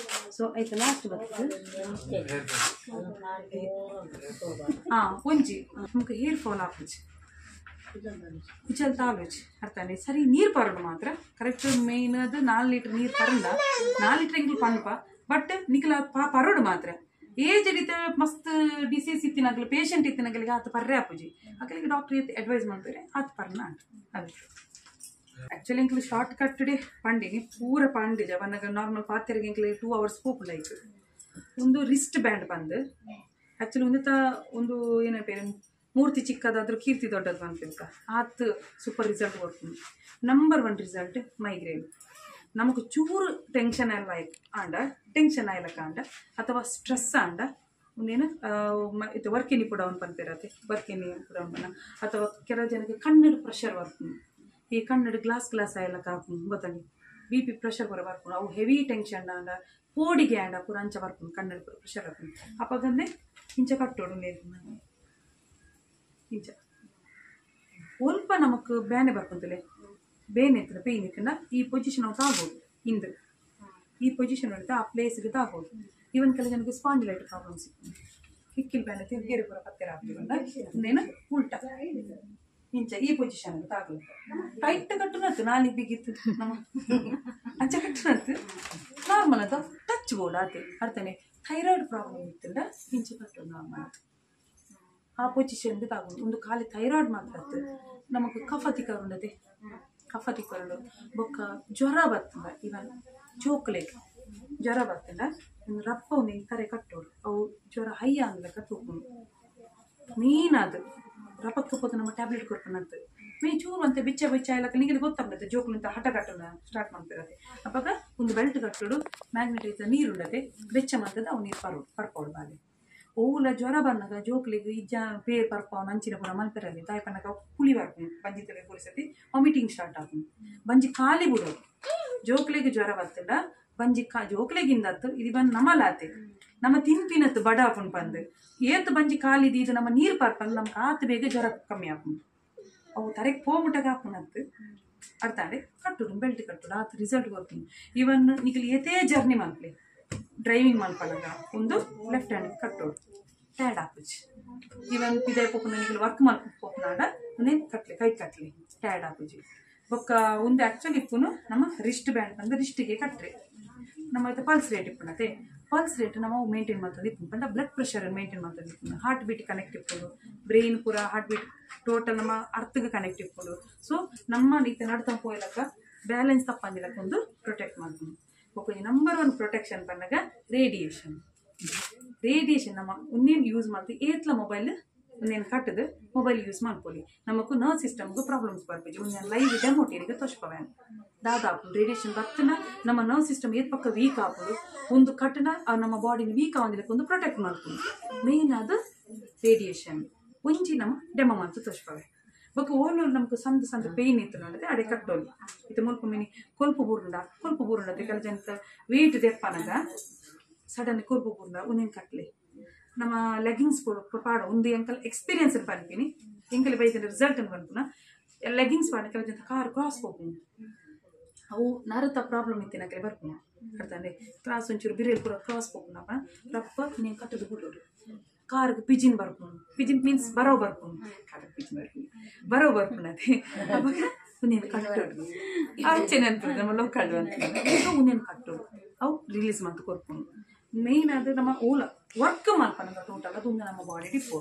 ಸೊ ಆಯ್ತು ಲಾಸ್ಟ್ ಬರ್ತದೆ ಹಾಂ ಒಂಜಿ ನಮ್ಗೆ ಹೇರ್ ಫಾಲ್ ಆಪುಜಿ ಕುಚಲ್ ತಾಲೂಜಿ ಅರ್ಥಾನೆ ಸರಿ ನೀರು ಪರಡು ಮಾತ್ರ ಕರೆಕ್ಟ್ ಮೇನ್ ಅದು 4 ಲೀಟರ್ ನೀರು ಪರಂದ 4 ಲೀಟರ್ ಎಂಗ್ಲು ಪನ್ಪ ಬಟ್ ನಿಖಲ ಪರೋಡು ಮಾತ್ರ ಏಜ್ ಹಿಡಿತ ಮಸ್ತ್ ಡಿಸೀಸ್ ಇತ್ತಿನಾಗಲಿ ಪೇಷಂಟ್ ಇತ್ತಿನಾಗಲಿಗೆ ಆತ ಪರ್ರೆ ಆಪುಜಿ ಅಕಲಿಗೆ ಡಾಕ್ಟರ್ ಅಡ್ವೈಸ್ ಮಾಡ್ತಾರೆ ಆತ ಪರ್ನ ಅದು ಆ್ಯಕ್ಚುಲಿ ಎಂಕ್ಲು ಶಾರ್ಟ್ ಕಟ್ ಡೇ ಪಂಡಿನಿ ಪೂರ ಪಂಡಿಜ ಬನ್ನಗ ನಾರ್ಮಲ್ ಪಾತ್ರೆಗೆ ಎಂಕ್ಲು 2 ಅವರ್ಸ್ ಪೋಪುಂಡು ಆಯ್ತು. ಒಂದು ರಿಸ್ಟ್ ಬ್ಯಾಂಡ್ ಬಂದು ಆ್ಯಕ್ಚುಲಿ ಒಂದು ಒಂದು ಏನ ಪೇರು ಮೂರ್ತಿ ಚಿಕ್ಕದಾದ್ರೂ ಕೀರ್ತಿ ದೊಡ್ಡದು ಅಂತ ಆತ್ ಸೂಪರ್ ರಿಸಲ್ಟ್ ಕೊಡ್ತೀನಿ. Number 1 result migraine. ನಮಗೆ ಚೂರು ಟೆನ್ಷನ್ ಎಲ್ಲ ಆಂಡ ಟೆನ್ಷನ್ ಆಯ್ಲಕ್ಕ ಆಂಡ ಅಥವಾ ಸ್ಟ್ರೆಸ್ ಆಂಡ ಒಂದೇನು ಇದು ವರ್ಕಿನಿ ಪುಡವನ್ ಪನ್ಪಿರತ್ತೆ ವರ್ಕಿನಿ ಪುಡವನ್ ಪನ್ನ ಅಥವಾ ಕೆಲವು ಜನಕ್ಕೆ ಕಣ್ಣು ಪ್ರೆಷರ್ ಬರ್ತೀನಿ. ಈ ಕಣ್ಣು ಗ್ಲಾಸ್ ಗ್ಲಾಸ್ ಆಯ್ಲಕ್ಕ ಹಾಕು ಗೊತ್ತಾಗಿ ಬಿ ಪಿ ಪ್ರೆಷರ್ ಪೂರ ಬರ್ಕೊಂಡು ಅವು ಹೆವಿ ಟೆನ್ಷನ್ ಆಂಡ ಪೋಡಿಗೆ ಆಂಡ ಪೂರ ಅಂಚ ಬರ್ಕೊಂಡು ಕಣ್ಣು ಪ್ರೆಷರ್ ಹಾಕೊಂಡು ಅಪ್ಪಗಂದೆ ಇಂಚ ಕಟ್ಟೋಡು ಇಂಚ ಒಲ್ಪ ನಮಕ್ ಬೇನೆ ಬರ್ಕೊಂತಲೆ ಬೇನೆ ಇರ್ತದೆ ಪೇಯ್ನ್ ಇತ್ತಂಡ ಈ ಪೊಸಿಷನ್ ಅವ್ರು ತಾಗೋದು ಹಿಂದೆ ಈ ಪೊಸಿಷನ್ ಉಂಟು ಆ ಪ್ಲೇಸ್ಗೆ ತಾಗೋದು. ಈವನ್ ಕೆಲವು ಜನಕ್ಕೆ ಸ್ಪಾಂಡಿಲೈಟ್ ಪ್ರಾಬ್ಲಮ್ಸ್ ಕಿಕ್ಕಿಲ್ ಬೇನೆ ತಿರ್ಗೇರಿ ಪೂರ ಪತ್ತೆರ ಆಗ್ತೀವಲ್ಲ ಇನ್ನೇನು ಉಲ್ಟಾ ಇಂಚ ಈ ಪೊಸಿಷನ್ ತಾಗಲು ಟೈಟ್ ಕಟ್ಟುನತ್ತು ನಾಲಿಗೆ ಬಿಗಿತ್ತು ನಮ್ಮ ಅಂಚ ಕಟ್ಟುನತ್ತು ನಾರ್ಮಲ್ ಅದು ಟಚ್ ಬೋರ್ಡ್ ಆತೆ ಅರ್ಥನೆ. ಥೈರಾಯ್ಡ್ ಪ್ರಾಬ್ಲಮ್ ಇತ್ತಂಡ ಇಂಚ ಕಟ್ಟು ನಾರ್ಮಲ್ ಆ ಪೊಸಿಷನ್ಗೆ ತಾಗೋದು. ಒಂದು ಖಾಲಿ ಥೈರಾಯ್ಡ್ ಮಾತ್ರ ಆತು ನಮಗೆ ಕಫ ತಿಕ್ಕರುಂಡದೆ ಕಫ ತಿಕ್ಕರುಂಡು ಬೊಕ್ಕ ಜ್ವರ ಬರ್ತದ ಇವನ್ ಚೋಕ್ಲೇಟ್ ಜ್ವರ ಬರ್ತದ ಒಂದು ರಪ್ಪ ಒಂದು ತರೆ ಕಟ್ಟೋಡು ಅವು ಜ್ವರ ಹೈ ಅಂದ್ಲಕ್ಕ ತೂಕೊಂಡು ಮೇನ್ ಅದು ರಪಕ್ಕೆ ಪೋತು ನಮ್ಮ ಟ್ಯಾಬ್ಲೆಟ್ ಕೊಡ್ಕೊಂಡಂತ ಮೇ ಚೂರು ಅಂತೆ ಬಿಚ್ಚ ಬಿಚ್ಚ ಎಲ್ಲ ನಿಮಗೆ ಗೊತ್ತಾಗ್ತದೆ ಜೋಕ್ಲಿಂತ ಹಠ ಕಟ್ಟೋಣ ಸ್ಟಾರ್ಟ್ ಮಾಡ್ತಿರತ್ತೆ. ಅಪ್ಪಾಗ ಒಂದು ಬೆಲ್ಟ್ ಕಟ್ಟೋಡು ಮ್ಯಾಗ್ನೆಟೈಸ್ ನೀರು ಉಂಡತೆ ಬೆಚ್ಚ ಮಾಡ್ತದೆ ಅವು ನೀರು ಪರೋಡು ಪರ್ಪೋಡು ಬಾಲೆ ಓಲ ಜ್ವರ ಬಂದಾಗ ಜೋಕ್ಲಿಗೆ ಇಜ್ಜ ಪೇರ್ ಪರ್ಪಾವ್ ಅಂಚಿನ ಪೂರ ಮಲ್ಪೆರಲ್ಲಿ ತಾಯಿ ಪನ್ನಕ ಪುಳಿ ಬರ್ಕೊಂಡು ಬಂಜಿ ತಲೆ ಪುಳಿಸತಿ ವಾಮಿಟಿಂಗ್ ಸ್ಟಾರ್ಟ್ ಆகும் ಬಂಜಿ ಖಾಲಿ ಬಿಡೋದು ಜೋಕ್ಲಿಗೆ ಜ್ವರ ಬರ್ತದ ಬಂಜಿ ಕಾ ಜೋಕ್ಲಿಗಿಂದತ್ತು ಇದು ಬಂದು ನಮ್ಮಲಾತೆ ನಮ್ಮ ತಿನ್ಪಿನತ್ತು ಬಡ ಹಾಕೊಂಡು ಬಂದು ಏತು ಬಂಜಿ ಖಾಲಿದು ಇದು ನಮ್ಮ ನೀರು ಪರ್ಪಂದು ನಮ್ಗೆ ಆತು ಬೇಗ ಜ್ವರ ಕಮ್ಮಿ ಹಾಕೊಂಡು ಅವು ತರೆಗೆ ಪೋಮುಟಗೆ ಹಾಕೊಂಡತ್ತು ಅರ್ಥ ಕಟ್ಟುಡು ಬೆಲ್ಟ್ ಕಟ್ಟುಡು ಆತು ರಿಸಲ್ಟ್ ಗೊತ್ತು. ಇವನ್ ನಿಖಲ್ ಏತೇ ಜರ್ನಿ ಮನ್ಪ್ಲಿ ಡ್ರೈವಿಂಗ್ ಮನ್ಪಳಗ ಒಂದು ಲೆಫ್ಟ್ ಹ್ಯಾಂಡ್ ಕಟ್ಟೋಡು ಟ್ಯಾಡ್ ಆಪುಜಿ. ಇವನ್ ಪಿದಾಯ್ ಪೋಪುನ ನಿಖಲ್ ವರ್ಕ್ ಮಲ್ಪ ಪೋಪುನಾಡ ಒಂದೇನು ಕಟ್ಲಿ ಕೈ ಕಟ್ಲಿ ಟ್ಯಾಡ್ ಆಪುಜಿ. ಬೊಕ್ಕ ಒಂದು ಆ್ಯಕ್ಚುಲಿ ಇಪ್ಪುನು ನಮ್ಮ ರಿಸ್ಟ್ ಬ್ಯಾಂಡ್ ಬಂದು ರಿಸ್ಟಿಗೆ ಕಟ್ರಿ ನಮ್ಮ ಪಲ್ಸ್ ರೇಟ್ ಇಪ್ಪುನತೆ ಪಲ್ಸ್ ರೇಟ್ ನಮ್ಮ ಮೇಂಟೈನ್ ಮಾಡ್ತದೆ ಇಪ್ಪು ಪಂಡ ಬ್ಲಡ್ ಪ್ರೆಷರ್ ಮೇಂಟೈನ್ ಮಾಡ್ತದೆ ಇಪ್ಪುನು ಹಾರ್ಟ್ ಬೀಟ್ ಕನೆಕ್ಟ್ ಇಪ್ಪುಡು ಬ್ರೈನ್ ಪೂರ ಹಾರ್ಟ್ ಬೀಟ್ ಟೋಟಲ್ ನಮ್ಮ ಅರ್ಥಗೆ ಕನೆಕ್ಟ್ ಇಪ್ಪುಡು. ಸೊ ನಮ್ಮ ಈತ ನಡ್ತಾ ಹೋಯ್ಲಕ್ಕ ಬ್ಯಾಲೆನ್ಸ್ ತಪ್ಪಂದಿಲಕ್ಕ ಒಂದು ಪ್ರೊಟೆಕ್ಟ್ ಮಾಡ್ತೀನಿ. ಬೊಕ್ಕ ನಂಬರ್ 1 ಪ್ರೊಟೆಕ್ಷನ್ ಬಂದಾಗ ರೇಡಿಯೇಷನ್. ರೇಡಿಯೇಷನ್ ನಮ್ಮ ಒಂದೇನು ಯೂಸ್ ಮಾಡ್ತೀವಿ ಏತ್ಲ ಮೊಬೈಲ್ ಒಂದೇನು ಕಟ್ಟದು ಮೊಬೈಲ್ ಯೂಸ್ ಮಾಡ್ಕೊಳ್ಳಿ ನಮಗೂ ನರ್ವ್ ಸಿಸ್ಟಮ್ಗೂ ಪ್ರಾಬ್ಲಮ್ಸ್ ಬರ್ಬೇಕು. ಒಂದೇನು ಲೈವ್ ಡೆಮೋ ಟೀರಿಗೆ ತೋಚ್ಪವೆ ದಾದಾಪು ರೇಡಿಯೇಷನ್ ಬರ್ತನ ನಮ್ಮ ನರ್ವ್ ಸಿಸ್ಟಮ್ ಏತ್ ಪಕ್ಕ ವೀಕ್ ಆಪುಡು ಒಂದು ಕಟ್ಟನ ನಮ್ಮ ಬಾಡಿನ ವೀಕ್ ಆಗೊಂದಿಲ್ಲಕ್ಕೆ ಒಂದು ಪ್ರೊಟೆಕ್ಟ್ ಮಾಡ್ಕೊಂಡು ಮೇನ್ ಅದು ರೇಡಿಯೇಷನ್ ಒಂಜಿ ನಮ್ಮ ಡೆಮೋ ಅಂತ ತೋಚ್ಪವೆ. ಬೊಕ್ಕ ಓನೂರು ನಮ್ಗೆ ಸಂದ ಸಂದ ಪೇಯ್ನ್ ಇತ್ತು ನೋಡಿದೆ ಅಡೆ ಕಟ್ಟೋಲು ಇದು ಮುಲ್ಪ ಮಿನಿ ಕೊಲ್ಪು ಬೂರುಂಡ ಕೊಲ್ಪು ಬೂರುಂಡತೆ ಕೆಲ ಜನಕ್ಕೆ ವೇಟ್ ದೆಪ್ಪನಾಗ ಸಡನ್ ಕೊಲ್ಪು ಬೂರುಂಡ ಒಂದೇನು ಕಟ್ಲಿ ನಮ್ಮ ಲೆಗಿಂಗ್ಸ್ ಪಾಡು ಒಂದು ಎಂಕಲ್ ಎಕ್ಸ್ಪೀರಿಯನ್ಸ್ ಪನ್ಪಿನಿ ಎಂಕಲ್ ಬೈದಿನ ರಿಸಲ್ಟ್ ಪನ್ಪುನ ಲೆಗಿಂಗ್ಸ್ ಪಾಡ ಕೆಲ ಜನ ಕಾರ್ ಕ್ರಾಸ್ ಹೋಗ್ತೀನಿ ಅವು ನರತ ಪ್ರಾಬ್ಲಮ್ ಇತ್ತಿನ ಕಡೆ ಬರ್ಪುನ ಅರ್ಥಂಡೆ ಕ್ರಾಸ್ ಒಂಚೂರು ಬಿರಿಯಲ್ ಪೂರ ಕ್ರಾಸ್ ಹೋಗ್ನಪ್ಪ ರಪ್ಪ ನೀನು ಕಟ್ಟದು ಬಿಡೋರು ಕಾರ್ಗೆ ಪಿಜಿನ್ ಬರ್ಪುನು ಪಿಜಿನ್ ಮೀನ್ಸ್ ಬರೋ ಬರ್ಪುನು ಕಾರ್ಗೆ ಪಿಜಿನ್ ಬರ್ಪುನು ಬರೋ ಬರ್ಪುನತೆ ಅವಾಗ ಒಂದೇನು ಕಟ್ಟೋಡು ಅಂಚೆನೆ ಅನ್ಪುದು ನಮ್ಮ ಲೋಕಲ್ ಅಂತ ಒಂದೇನು ಕಟ್ಟೋಡು ಅವು ರಿಲೀಸ್ ಮಂತ್ ಕೊರ್ಪುನು. ಮೇನ್ ಅದು ನಮ್ಮ ಓಲ ವರ್ಕ್ ಮಲ್ಪನಗ ಟೋಟಲ್ ಅದು ಒಂದು ನಮ್ಮ ಬಾಡಿ ಡಿಪೋ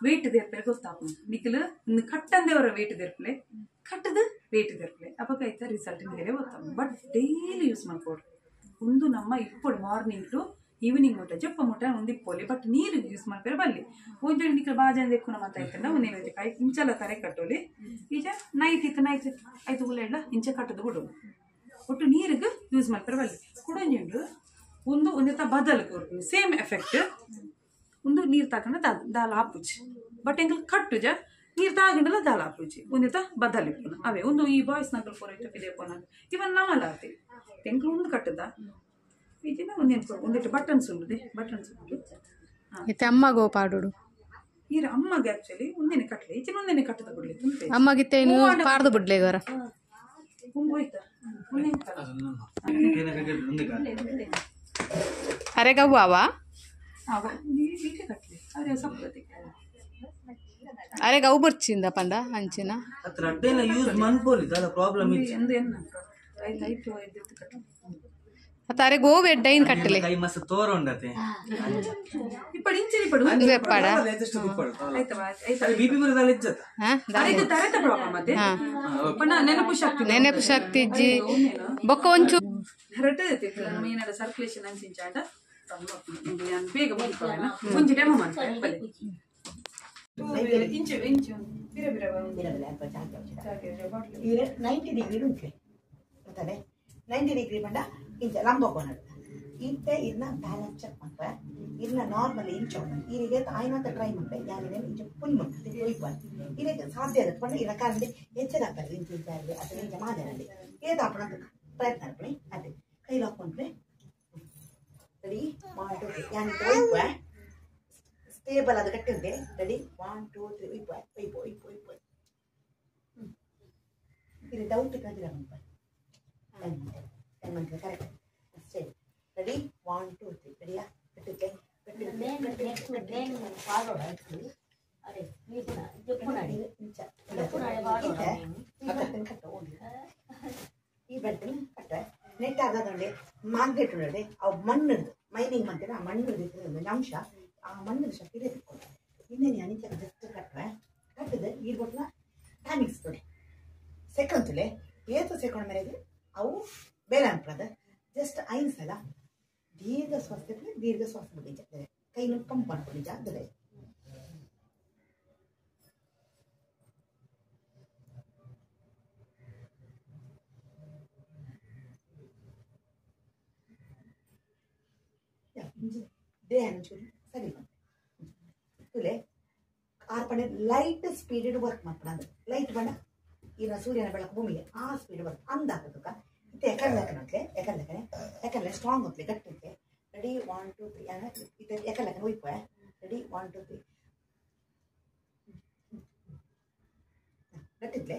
ವೇಟ್ ದೇರ್ಪಲೆ ಗೊತ್ತಾಪುನು ನಿಖಲ್ ಇನ್ನು ಕಟ್ಟಂದೇವರ ವೇಟ್ ದೇರ್ಪಲೆ ಕಟ್ಟದು ವೇಟ್ ದೇರ್ಪಲೆ ಅವಾಗ ಐತ ರಿಸಲ್ಟ್ ನಿಮಗೆ ಗೊತ್ತಾಪುನು. ಬಟ್ ಡೈಲಿ ಯೂಸ್ ಮಾಡ್ಕೊಡು ಒಂದು ನಮ್ಮ ಇಪ್ಪಡು ಮಾರ್ನಿಂಗ್ ಟು ಈವ್ನಿಂಗ್ ಮುಟ್ಟ ಜಪ್ಪ ಮುಟ್ಟ ಒಂದು ಇಪ್ಪೋಲಿ ಬಟ್ ನೀರು ಯೂಸ್ ಮಾಡ್ತಾರೆ ಬಲ್ಲಿ ಒಂದು ನಿಖಲ್ ಬಾಜನ ದೆಕ್ಕುನ ಮಾತ ಐತಂಡ ಒಂದೇನು ಕಾಯಿ ಇಂಚಲ ತರೆ ಕಟ್ಟೋಲಿ ಈಜ ನೈಟ್ ಇತ್ತು ನೈಟ್ ಆಯ್ತು ಉಲ್ಲೆಲ್ಲ ಇಂಚ ಕಟ್ಟದು ಬಿಡು ಒಟ್ಟು ನೀರಿಗೆ ಯೂಸ್ ಮಾಡ್ತಾರೆ ಬಲ್ಲಿ ಕುಡೊಂಜುಂಡು ಒಂದು ಒಂದೇ ಬದಲು ಕೊಡ್ತೀನಿ ಸೇಮ್ ಎಫೆಕ್ಟ್ ಒಂದು ನೀರು ತಾಕಂಡ ದಾಲ್ ಆಪುಜಿ ಬಟ್ ಎಂಕಲ್ ಕಟ್ಟುಜ ನೀರು ತಾಗಂಡಲ್ಲ ದಾಲ್ ಆಪುಜಿ ಒಂದೇ ಬದಲು ಇಪ್ಪುನ ಅವೇ ಒಂದು ಈ ಬಾಯ್ಸ್ ನಕಲ್ ಪೂರ ಇಟ್ಟ ಪಿದೆ ಪೋನ ಇವನ್ ನಮ್ಮಲ್ಲ ಆತಿ ಎಂಕಲ್ ಒಂದು ಕಟ್ಟದ ಈಜಿನ ಒಂದೇನು ಒಂದಿಟ್ಟು ಬಟನ್ಸ್ ಉಂಟು ಬಟನ್ಸ್ ಉಂಟು. ಇತ್ತೆ ಅಮ್ಮಗೋ ಪಾಡುಡು ಈರ ಅಮ್ಮಗೆ ಆಕ್ಚುಲಿ ಒಂದೇನೆ ಕಟ್ಟಲೆ ಈಚಿನ ಒಂದೇನೆ ಕಟ್ಟದ ಬಿಡ್ಲಿ ಅಮ್ಮಗಿತ್ತೆ ಪಾಡ್ದು ಬಿಡ್ಲಿ ಇವರ ಹೋಯ್ತಾ ಅರೆ ಗವ್ವ ಅರೆ ಗವ್ ಬರ್ಚಿಂದ ಪಂಡ ಅಂಚಿನ ಅರೆ ಗೋವೆ ಡೈನ್ ಕಟ್ಟಲೆ ನೆನಪು ಶಕ್ತಿ ಇಜ್ಜಿ ಬೊಕ್ಕ ಒಂಚು ಸರ್ಕ್ಯುಲೇಷನ್ ಅಂಚಿಂಚಾಟ ಬೇಗ ಮುಗಿಪವೇನ ಒಂಜಿ ಡೆಮೋ ಮಾಡ್ತಾರೆ ಬಲೆ ಇಂಚು ಇಂಚು ಬಿರ ಬಿರ ಇದು 90 ಡಿಗ್ರಿ ಉಂಟು ಗೊತ್ತಾನೆ 90 ಡಿಗ್ರಿ ಬಂಡ ಇಂಚ ಲಂಬ ಕೋನಡು ಇತ್ತೆ ಇದನ್ನ ಬ್ಯಾಲೆನ್ಸ್ ಚೆಕ್ ಮಾಡ್ತಾರೆ ಇದನ್ನ ನಾರ್ಮಲ್ ಇಂಚು ಇರಿಗೆ ಆಯ್ನಂತ ಟ್ರೈ ಮಾಡ್ತಾರೆ ಯಾರಿದೆ ಇಂಚು ಪುಲ್ ಮಾಡ್ತಾರೆ ಇದಕ್ಕೆ ಸಾಧ್ಯ ಆಗುತ್ತೆ ಪಂಡ ಇಲ್ಲ ಕಾರಣ ಹೆಚ್ಚಾಗ್ತಾರೆ ಇಂಚು ಇಂಚ ಆಗಲಿ ಅಥವಾ ಇಂಚ ಮಾದರಲ್ಲಿ ಏದಾಪಣ ಪ್ರಯತ್ನ ಮಾಡ್ಕೊಳ್ಳಿ ಅದೇ ಕೈ ಲಾಕ್ ಮಾಡ್ರೆ ರೆಡಿ 1 2 3 ಯಾನ್ ಒಯ್ಪೆ ಸ್ಟೇಬಲ್ ಅದು ಕಟ್ಟಿದ್ದೆ ರೆಡಿ 1 2 3 ಒಯ್ಪೆ ಒಯ್ಪೆ ಒಯ್ಪೆ ಒಯ್ಪೆ ಇದು ಡೌಟ್ ಕದಿರ ಮಂತ್ರೆ ಕರೆಕ್ಟ್ ಅಷ್ಟೇ ರೆಡಿ 1 2 3 ರೆಡಿಯಾ ಕಟ್ಟಿದ್ದೆ ಈ ಬೆಲ್ಟ್ ಕಟ್ಟ ನೆಟ್ ಆಗದಂಡೆ ಮ್ಯಾಗ್ನೆಟ್ ಉಂಡೆ ಅವು ಮಣ್ಣು ಮೈನಿಂಗ್ ಮಾಡ್ತಾರೆ ಆ ಮಣ್ಣು ಅಂಶ ಆ ಮಣ್ಣಿನ ಶಕ್ತಿ ತೆಗೆದುಕೊಂಡು ಇನ್ನೇನು ಅನಿಂಚ ಜಸ್ಟ್ ಕಟ್ಟುವೆ ಕಟ್ಟದೆ ಈ ಬೊಟ್ಲ ಟೈಮಿಂಗ್ಸ್ ತೊಡೆ ಸೆಕೆಂಡ್ ತುಲೆ ಏತು ಸೆಕೆಂಡ್ ಮೇರೆಗೆ ಅವು ಬೇರೆ ಅನ್ಪದ ಜಸ್ಟ್ ಐದು ಸಲ ದೀರ್ಘ ಶ್ವಾಸ ದೀರ್ಘ ಶ್ವಾಸ ಬಿಡಿ ಕೈನ ಪಂಪ್ ಮಾಡ್ಕೊಂಡು ಜಾಗ್ತದೆ ದೇಹ ಸರಿ ತುಲೆ ಆರ್ಪಣೆ ಲೈಟ್ ಸ್ಪೀಡೆಡ್ ವರ್ಕ್ ಮಾಡ್ಪಣ ಲೈಟ್ ಬಣ್ಣ ಇನ್ನ ಸೂರ್ಯನ ಬೆಳಕು ಭೂಮಿಗೆ ಆ ಸ್ಪೀಡ್ ವರ್ಕ್ ಅಂದಾಕತಕ್ಕ ಇತ್ತೆ ಎಕರ್ಲೆಕ್ಕನಟ್ಲೆ ಎಕರ್ಲೆಕ್ಕನೆ ಎಕರ್ಲೆ ಸ್ಟ್ರಾಂಗ್ ಹೊತ್ಲೆ ಗಟ್ಟಿತ್ತೆ ರೆಡಿ 1 2 3 ಇತ್ತೆ ಎಕರ್ಲೆಕ್ಕನೆ ಒಯ್ಪ ರೆಡಿ 1 2 3 ಗಟ್ಟಿದ್ಲೆ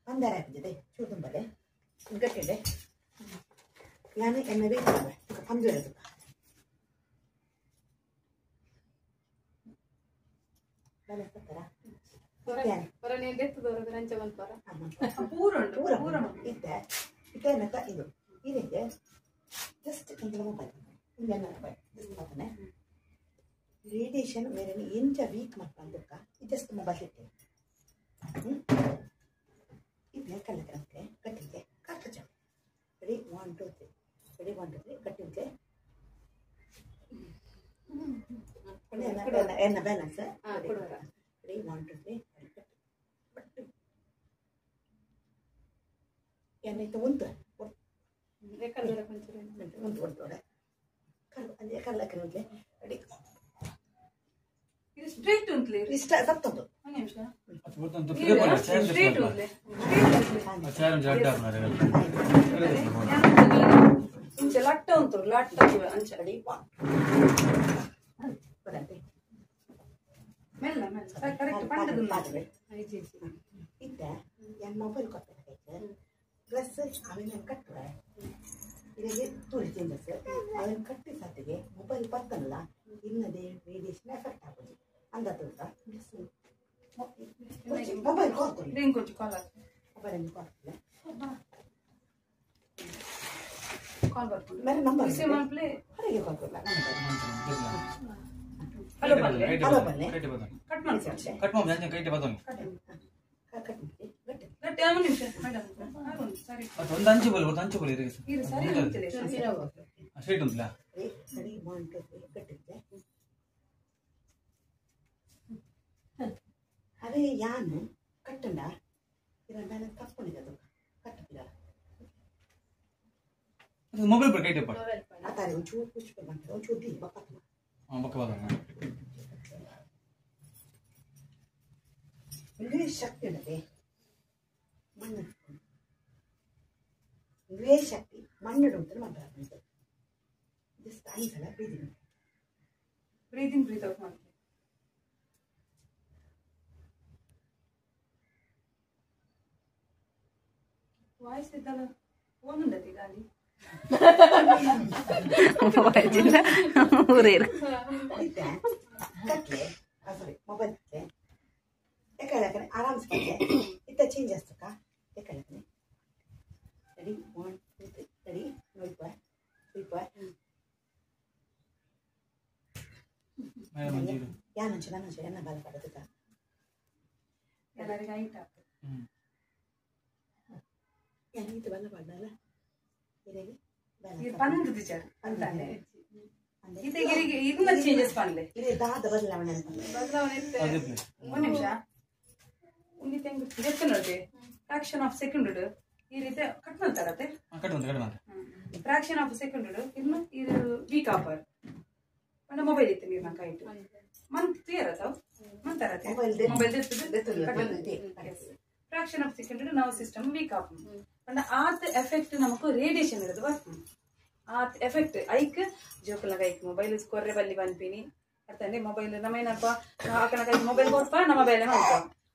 ಒಂದಾರ ಹಾಕಿದ್ದೆ ಚೂರು ತುಂಬಲೆ ಗಟ್ಟಿದ್ದೆ ನಾನು ಎಣ್ಣೆ ಬೇಕು ಪಂದು ಇರೋದು ಇತ್ತೆ ಇತ್ತೆ ಇದು ಇದಕ್ಕೆ ಜಸ್ಟ್ ಮೊಬೈಲ್ ಮೊಬೈಲ್ ಜಸ್ಟ್ ಮಾತಾನೆ ರೇಡಿಯೇಷನ್ ಬೇರೆ ಎಂಚ ವೀಕ್ ಮಾಡ್ಕೊಂಡಕ್ಕ ಜಸ್ಟ್ ಮೊಬೈಲ್ ಇಟ್ಟೆ ಇದು ಕಲ್ಲಕ್ಕೆ ಕಟ್ಟಿದ್ದೆ ಕಟ್ಟುಚ ರೆಡಿ 1 2 3 ರೆಡಿ 1 2 3 ಕಟ್ಟಿದ್ದೆ ಎನ್ನ ಬ್ಯಾಲೆನ್ಸ್ ರೆಡಿ 1 2 3 ಬಟ್ ಎನ್ನ ಉಂಟು ಉಂಟು ಉಂಟು ಕಲ್ಲ ರೆಡಿ ಇದು ಸ್ಟ್ರೈಟ್ ಉಂಟ್ಲಿ ಇಷ್ಟ ಸತ್ತೊಂದು ಒಂದು ನಿಮಿಷ ಸ್ಟ್ರೈಟ್ ಉಂಟ್ಲಿ ಇಂಚ ಲಟ್ಟ ಉಂಟು ಲಟ್ಟ ಅಂಚ ರೆಡಿ 1 ಬರಂತೆ ಮೆಲ್ಲ ಮೆಲ್ಲ ಕರೆಕ್ಟ್ ಪಂಡದು ಇತ್ತೆ ಎನ್ ಮೊಬೈಲ್ ಕೊಟ್ಟೆ ಪ್ಲಸ್ ಅವಿನ ಕಟ್ಟುವೆ ಇದಕ್ಕೆ ತೂರಿ ಚೇಂಜಸ್ ಅವನ ಕಟ್ಟಿ ಸತ್ತಿಗೆ ಮೊಬೈಲ್ ಪತ್ತನಲ್ಲ ಇನ್ನದೇ ರೇಡಿಯೇಷನ್ ಎಫೆಕ್ಟ್ ಆಗೋದು ಅಂದ ತೂಕ ಮೊಬೈಲ್ ಕಾಲ್ ಕೊಡಿ ಕಾಲ್ ಮೊಬೈಲ್ ಕಾಲ್ ಕಾಲ್ ಬರ್ಕೊಂಡು ಬೇರೆ ನಂಬರ್ ರಿಸೀವ್ ಮಾಡ್ಪ್ಲೆ ಹೊರಗೆ ಕಾಲ್ ಕೊಡಲ್ಲ ಹಲೋ ಬಲ್ಲೆ ಹಲೋ ಬಲ್ಲೆ ಕಟ್ ಮಾಡಿ ಕಟ್ ಮಾಡಿ ಕೈಟೆ ಬದೋನಿ ಕಟ್ ಮಾಡಿ ಗಟ್ಟಿ ಗಟ್ಟಿ ಒಂದು ನಿಮಿಷ ಮೇಡಮ್ ಸರಿ ಒಂದು ಅಂಚು ಬಲ್ ಒಂದು ಅಂಚು ಬಲ್ ಇರಿಗೆ ಇರು ಸರಿ ಉಂಟು ಸ್ಟ್ರೈಟ್ ಉಂಟಲ್ಲ ರೆಡಿ 1 2 3 ಗಟ್ಟಿದ್ದೆ ಅದೇ ಯಾನು ಕಟ್ಟಂಡ ಇದನ್ನ ಬ್ಯಾಲೆನ್ಸ್ ತಪ್ಕೊಂಡಿದ್ದೆ ಅದು ಕಟ್ಟಪಿಲ್ಲ ಮೊಬೈಲ್ ಬರ್ ಕೈಟೆ ಪಾ ಆತಾರೆ ಒಂಚೂರು ಪುಷ್ಪ ಬಂತಾರೆ ಒಂಚೂರು the ಬಕ್ಕತ್ತನ ಹಾಂ ಬಕ್ಕ ಬದೋನ ಇಂಗ್ಲೀಷ್ ಶಕ್ತಿ ಉಂಟದೆ ಮಣ್ಣು ಇಂಗ್ಲೀಷ್ ಶಕ್ತಿ ಮಣ್ಣು ಅಂತ ಮಾತಾಡ್ತಾರೆ ಜಸ್ಟ್ ಐದು ಸಲ ಬ್ರೀದಿಂಗ್ ಬ್ರೀದಿಂಗ್ ಬ್ರೀತ್ ಔಟ್ ಮಾಡ್ತೀವಿ ವಾಯ್ಸ್ ಇದ್ದಲ್ಲ ಫೋನ್ ಉಂಡತಿ ಗಾಲಿ ಇತ್ತೆ ಕಟ್ಲೆ ಸಾರಿ ಮೊಬೈಲ್ ಕಟ್ಲೆ ಯಾಕಡೆ ಆರಾಮ್ಸೆ ಕಟ್ಲೆ ಇತ್ತ ಚೇಂಜ್ ಆಸ್ತಕ್ಕ ಯಾಕಡೆ ರೆಡಿ 1 2 3 ರೆಡಿ ಒಯ್ಪ ಒಯ್ಪ ಯಾನಂಚು ನಾನಂಚು ಎನ್ನ ಬಾಲ ಪಡತಕ್ಕ ಎಲ್ಲರಿಗೂ ಐಟ್ ಆಗ್ತದೆ ಯಾನ್ ಈತ ಬಲ್ಲ ಪಾಡ್ನಲ್ಲ ಇರೆಗ್ ಇದು ಪಂದ್ ಟೀಚರ್ ಅಂತಾನೆ ಇತ್ತೆ ಇರಿಗೆ ಇನ್ನ ಚೇಂಜಸ್ ಪನ್ಲೆ ಇರೆ ದಾದ ಬದಲಾವಣೆ ಅಂತ ಬದಲಾವಣೆ ಇತ್ತೆ ಒಂದು ನಿಮಿಷ ಉಂದಿತ್ತೆ ಜೆತ್ತ ನೋಡ್ರಿ ಫ್ರಾಕ್ಷನ್ ಆಫ್ ಸೆಕೆಂಡ್ ಈ ರೀತಿ ಕಟ್ ಮಾಡ್ತಾರತ್ತೆ ಕಟ್ ಬಂತು ಕಟ್ ಬಂತು ಫ್ರಾಕ್ಷನ್ ಆಫ್ ಸೆಕೆಂಡ್ ಇನ್ನು ಇದು ವೀಕ್ ಆಫರ್ ಪಂಡ ಮೊಬೈಲ್ ಇತ್ತು ನೀರು ನಂಗೆ ಆಯ್ತು ಮಂತ್ ತೀರತ್ತ ಮಂತಾರತ್ತೆ Mobile mobile fraction of second ನಾವು ಸಿಸ್ಟಮ್ ವೀಕ್ ಆಫ್ ಪಂಡ ಆತ್ ಎಫೆಕ್ಟ್ ನಮಕ್ ರೇಡಿಯೇಷನ್ ಇರೋದು ಬರ್ತದೆ ಆತ್ ಎಫೆಕ್ಟ್ ಐಕ್ ಜೋಕಲ್ನಾಗ ಐಕ್ ಮೊಬೈಲ್ ಕೊರ್ರೆ ಬಲ್ಲಿ ಪನ್ಪಿನಿ ಅರ್ಥಂದೆ ಮೊಬೈಲ್ ನಮ್ಮ ಏನಪ್ಪ ಆಕಣ ಕೈ ಮೊಬೈಲ್ ಕೊರ್ಪ ನಮ್ಮ ಬೇಲೆ ಮಲ್ಪ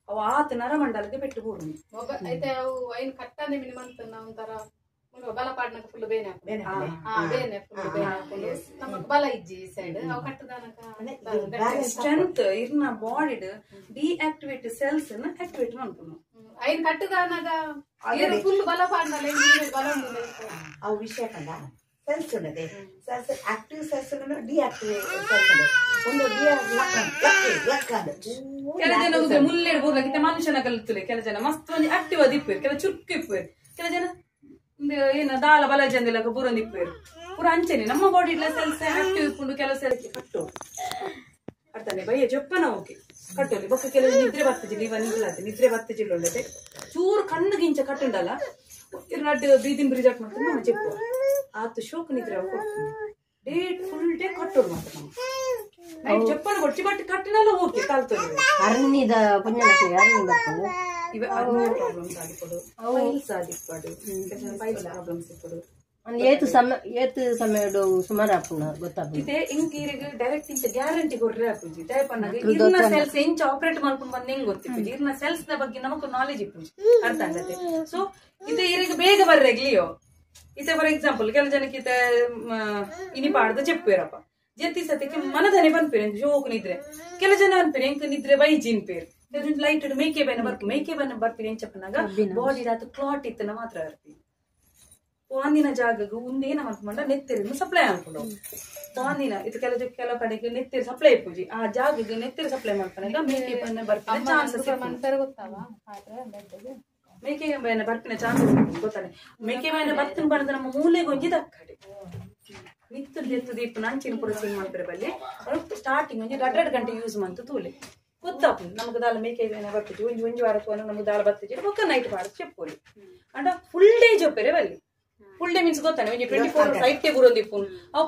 ಅವು ಆತ್ ನರಮಂಡಲಕ್ಕೆ ಪೆಟ್ಟು ಬೂಡುನಿ ಮೊಬೈಲ್ ಐತೆ ಅವು ಐನ್ ಕಟ್ಟನೆ ಮಿನಿಮಮ್ ಒಂಥರ ಮುಲ್ಪ ಬಲ ಪಾಡ್ನಕ ಫುಲ್ ಬೇನೆ ಆಪುಂಡು. ಬೇನೆ ಆಪುಂಡು. ಆ, ಬೇನೆ ಫುಲ್ ಬೇನೆ ಆಪುಂಡು. ನಮಕ್ ಬಲ ಇಜ್ಜಿ ಈ ಸೈಡ್ ಅವು ಕಟ್ಟದಾನಕ ಅಂದ್ರೆ ಇದು balance strength ಇರ್ನ ಬಾಡಿಡ್ ಡಿಆಕ್ಟಿವೇಟ್ ಸೆಲ್ಸ್ ಆಕ್ಟಿವೇಟ್ ಮನ್ಪುನು ಐನ್ ಕಟ್ಟದಾನಗ ಫುಲ್ ಬಲ ಪಾಡ್ನಲ್ಲ ಬಲ ಉಂಡು ಅವು ವಿಷಯ ಪಂಡ ಸೆಲ್ಸ್ ಉಂಡದೆ ಸೆಲ್ಸ್ ಆಕ್ಟಿವ್ ಸೆಲ್ಸ್ ಉಂಡು ಡಿಆಕ್ಟಿವ್ ಸೆಲ್ಸ್ ಉಂಡು ಒಂದು ಡಿ ಲಕ್ ಲಕ್ ಕೆಲ ಜನ ಉದ್ರೆ ಮುಲ್ಲೆಡ್ ಬೋರ್ಲಾಗಿತ್ತ ಮನುಷ್ಯನ ಕಲಿತುಲೆ ಕೆಲ ಜನ ಮಸ್ತ್ ಒಂಜಿ ಆಕ್ಟಿವ್ ಆದ್ ಇಪ್ಪುವೆರ್ ಕೆಲ ಚುರುಕು ಇಪ್ಪುವೆರ್ ಕೆಲ ಜನ ಉಂದು ಏನ ದಾಲ ಬಲ ಜಂದಿಲಕ ಪೂರೊಂದು ಇಪ್ಪುವೆರ್ ಪೂರ ಅಂಚನೆ ನಮ್ಮ ಬಾಡಿ ಸೆಲ್ಸ್ ಆಕ್ಟಿವ್ ಇಪ್ಪುಂಡು ಕೆಲವು ಸೆಲ್ಸ್ ಕಟ್ಟು ಅರ್ಥನೆ ಬಯ್ಯ ಜೊಪ್ಪನ ಓಕೆ ಕಟ್ಟೋಲಿ ಬೊಕ್ಕ ಕೆಲವು ನಿದ್ರೆ ಬರ್ತಜಿಲ್ಲ ಇವ ನಿಗ್ಲಾತೆ ನಿದ್ರೆ ಬರ್ತಜಿಲ್ಲ ಉಳ್ಳತೆ ಚೂರು ಕಣ್ಣು ಗಿಂಚ ಕಟ್ಟುಂಡಲ್ಲ ನಡ್ ಬ್ರೀದಿಂಗ್ ಬ್ರೀಜ್ ಔಟ್ ಮಾಡ್ತಾರೆ ನಮ್ಮ ಚೆಪ್ಪು ಆತು ಶೋಕ್ ನಿದ್ರೆ ಅವು ಡೇಟ್ ಫುಲ್ ಡೇ ಕಟ್ಟೋಡು ಮಾತ್ರ ನಮ್ಮ ನೈಟ್ ಜೊಪ್ಪನ ಕೊಡ್ಚಿ ಬಟ್ ಕಟ್ಟಿನಲ್ಲ ಓಕೆ ಕಾಲ್ತದೆ ಅರಣ್ಯದ ಪುಣ್ಯಲಕ್ಷ್ಮಿ ಅರಣ್ಯ ಬರ್ಕೊಂಡು ಇವೆ ಅರ್ನಿಯ ಪ್ರಾಬ್ಲಮ್ಸ್ ಆದಿಪ್ಪಡು ಪೈಲ್ಸ್ ಆದಿಪ್ಪಡು ಪೈಲ್ಸ್ ಪ್ರಾಬ್ಲಮ್ಸ್ ಇಪ್ಪಡು ಒಂದು ಏತು ಸಮಯ ಏತು ಸಮಯಡು ಸುಮಾರು ಆಪುಂಡು ಗೊತ್ತಾಪುಂಡು ಇದೆ ಇಂಕ್ ಈರೆಗ್ ಡೈರೆಕ್ಟ್ ಇಂಚ ಗ್ಯಾರಂಟಿ ಕೊಡ್ರೆ ಆಪುಜಿ ಟೈಪ್ ಅನ್ನಾಗ ಇರ್ನ ಸೆಲ್ಸ್ ಎಂಚ ಆಪರೇಟ್ ಮಾಡ್ಕೊಂಡು ಬಂದ ಹೆಂಗ್ ಗೊತ್ತಿಪ್ಪುಜಿ ಇರ್ನ ಸೆಲ್ಸ್ ನ ಬಗ್ಗೆ ನಮಕ್ ನಾಲೆಜ್ ಇಪ್ಪುಜಿ ಅರ್ಥ ಆಗತ್ತೆ. ಸೊ ಇದೆ ಈರೆಗ್ ಬೇಗ ಬರ್ರೆಗ್ಲಿಯೋ ಇತ್ತೆ ಫಾರ್ ಎಕ್ಸಾಂಪಲ್ ಕೆಲ ಜನಕ್ಕೆ ಇತ್ತೆ ಇನಿ ಪಾಡ್ದ ಚೆಪ್ಪೇರಪ್ಪ ಜೆತ್ತಿ ಸತ್ಯಕ್ಕೆ ಮನದನೆ ಪನ್ಪೇರು ಜೋಕ್ ನಿದ್ರೆ ಕೆಲ ಜನ ಅನ್ಪೇರು ಎಂಕ್ ನಿದ್ರೆ ಬೈಜಿ ಅನ್ಪೇರು ಲೈಟ್ ಮೇಕೆ ಬೇನ ಬರ್ಪು ಮೇಕೆ ಬೇನ ಬರ್ಪಿನ ಎಂಚಪ್ಪನಾಗ ಬಾಡಿ ರಾತ್ ಕ್ಲಾಟ್ ಇತ್ತನ ಮಾತ್ರ ಬರ್ಪಿ ಪಾನಿನ ಜಾಗಗ್ ಉಂದೇನ ಮನ್ಪುಂಡ ನೆತ್ತೆರಿನ ಸಪ್ಲೈ ಅನ್ಕೊಂಡು ಪಾನಿನ ಇದು ಕೆಲವು ಕೆಲವು ಕಡೆಗೆ ನೆತ್ತೆರಿ ಸಪ್ಲೈ ಇಪ್ಪುಜಿ ಆ ಜಾಗಗ್ ನೆತ್ತೆರಿ ಸಪ್ಲೈ ಮಾಡ್ತಾನಾಗ ಮೇಕೆ ಬನ್ನ ಬರ್ಪಿನ ಚಾನ್ಸಸ್ ಮನ್ಪೆರೆ ಗೊತ್ತಾವ ಪಾಡ್ರೆ ಬೆಡ್ಗೆ ಮೇಕೆ ಬೇನ ಬರ್ಪಿನ ಚಾನ್ಸಸ್ ಗೊತ್ತಾನೆ ಮೇಕೆ ಬೇನ ಬತ್ತಿನ ಬಣ್ಣದ ನಮ್ಮ ಮೂಲೆಗೆ ಒಂಜಿ ದಕ್ಕಡೆ ಮಿತ್ತು ಎತ್ತು ದೀಪ ಅಂಚಿನ ಪೂರ ಸೀನ್ ಮಾಡ್ತಾರೆ ಬಲ್ಲಿ ಸ್ಟಾರ್ಟಿಂಗ್ ಒಂಜಿ ರಡ್ ರಡ್ ಗಂಟೆ ಯೂಸ್ ಮಂತು ತೂಲೆ ಗೊತ್ತಾಪುಂಡು ನಮಗ್ ದಾಲ ಮೇಕೆ ಬೇನ ಬರ್ತಿಜಿ ಒಂಜಿ ಒಂಜಿ ವಾರ ತೋನ ನಮಗ್ ದಾಲ ಬತ್ತಿಜಿ ಬೊಕ್ಕ ನೈಟ್ ಪಾಡ್ದು ಚೆಪ್ಪೋಲಿ ಅಂಡ ಫುಲ್ ಡೇ ಜೊಪ್ಪೆರೆ ಬಲ್ಲಿ ಫುಲ್ ಡೇ ಮೀನ್ಸ್ ಗೊತ್ತಾನೆ ಒಂಜಿ 24 ಅವರ್ಸ್ ಐತೆ ಬುರೊಂದಿಪ್ಪುನು ಅವು.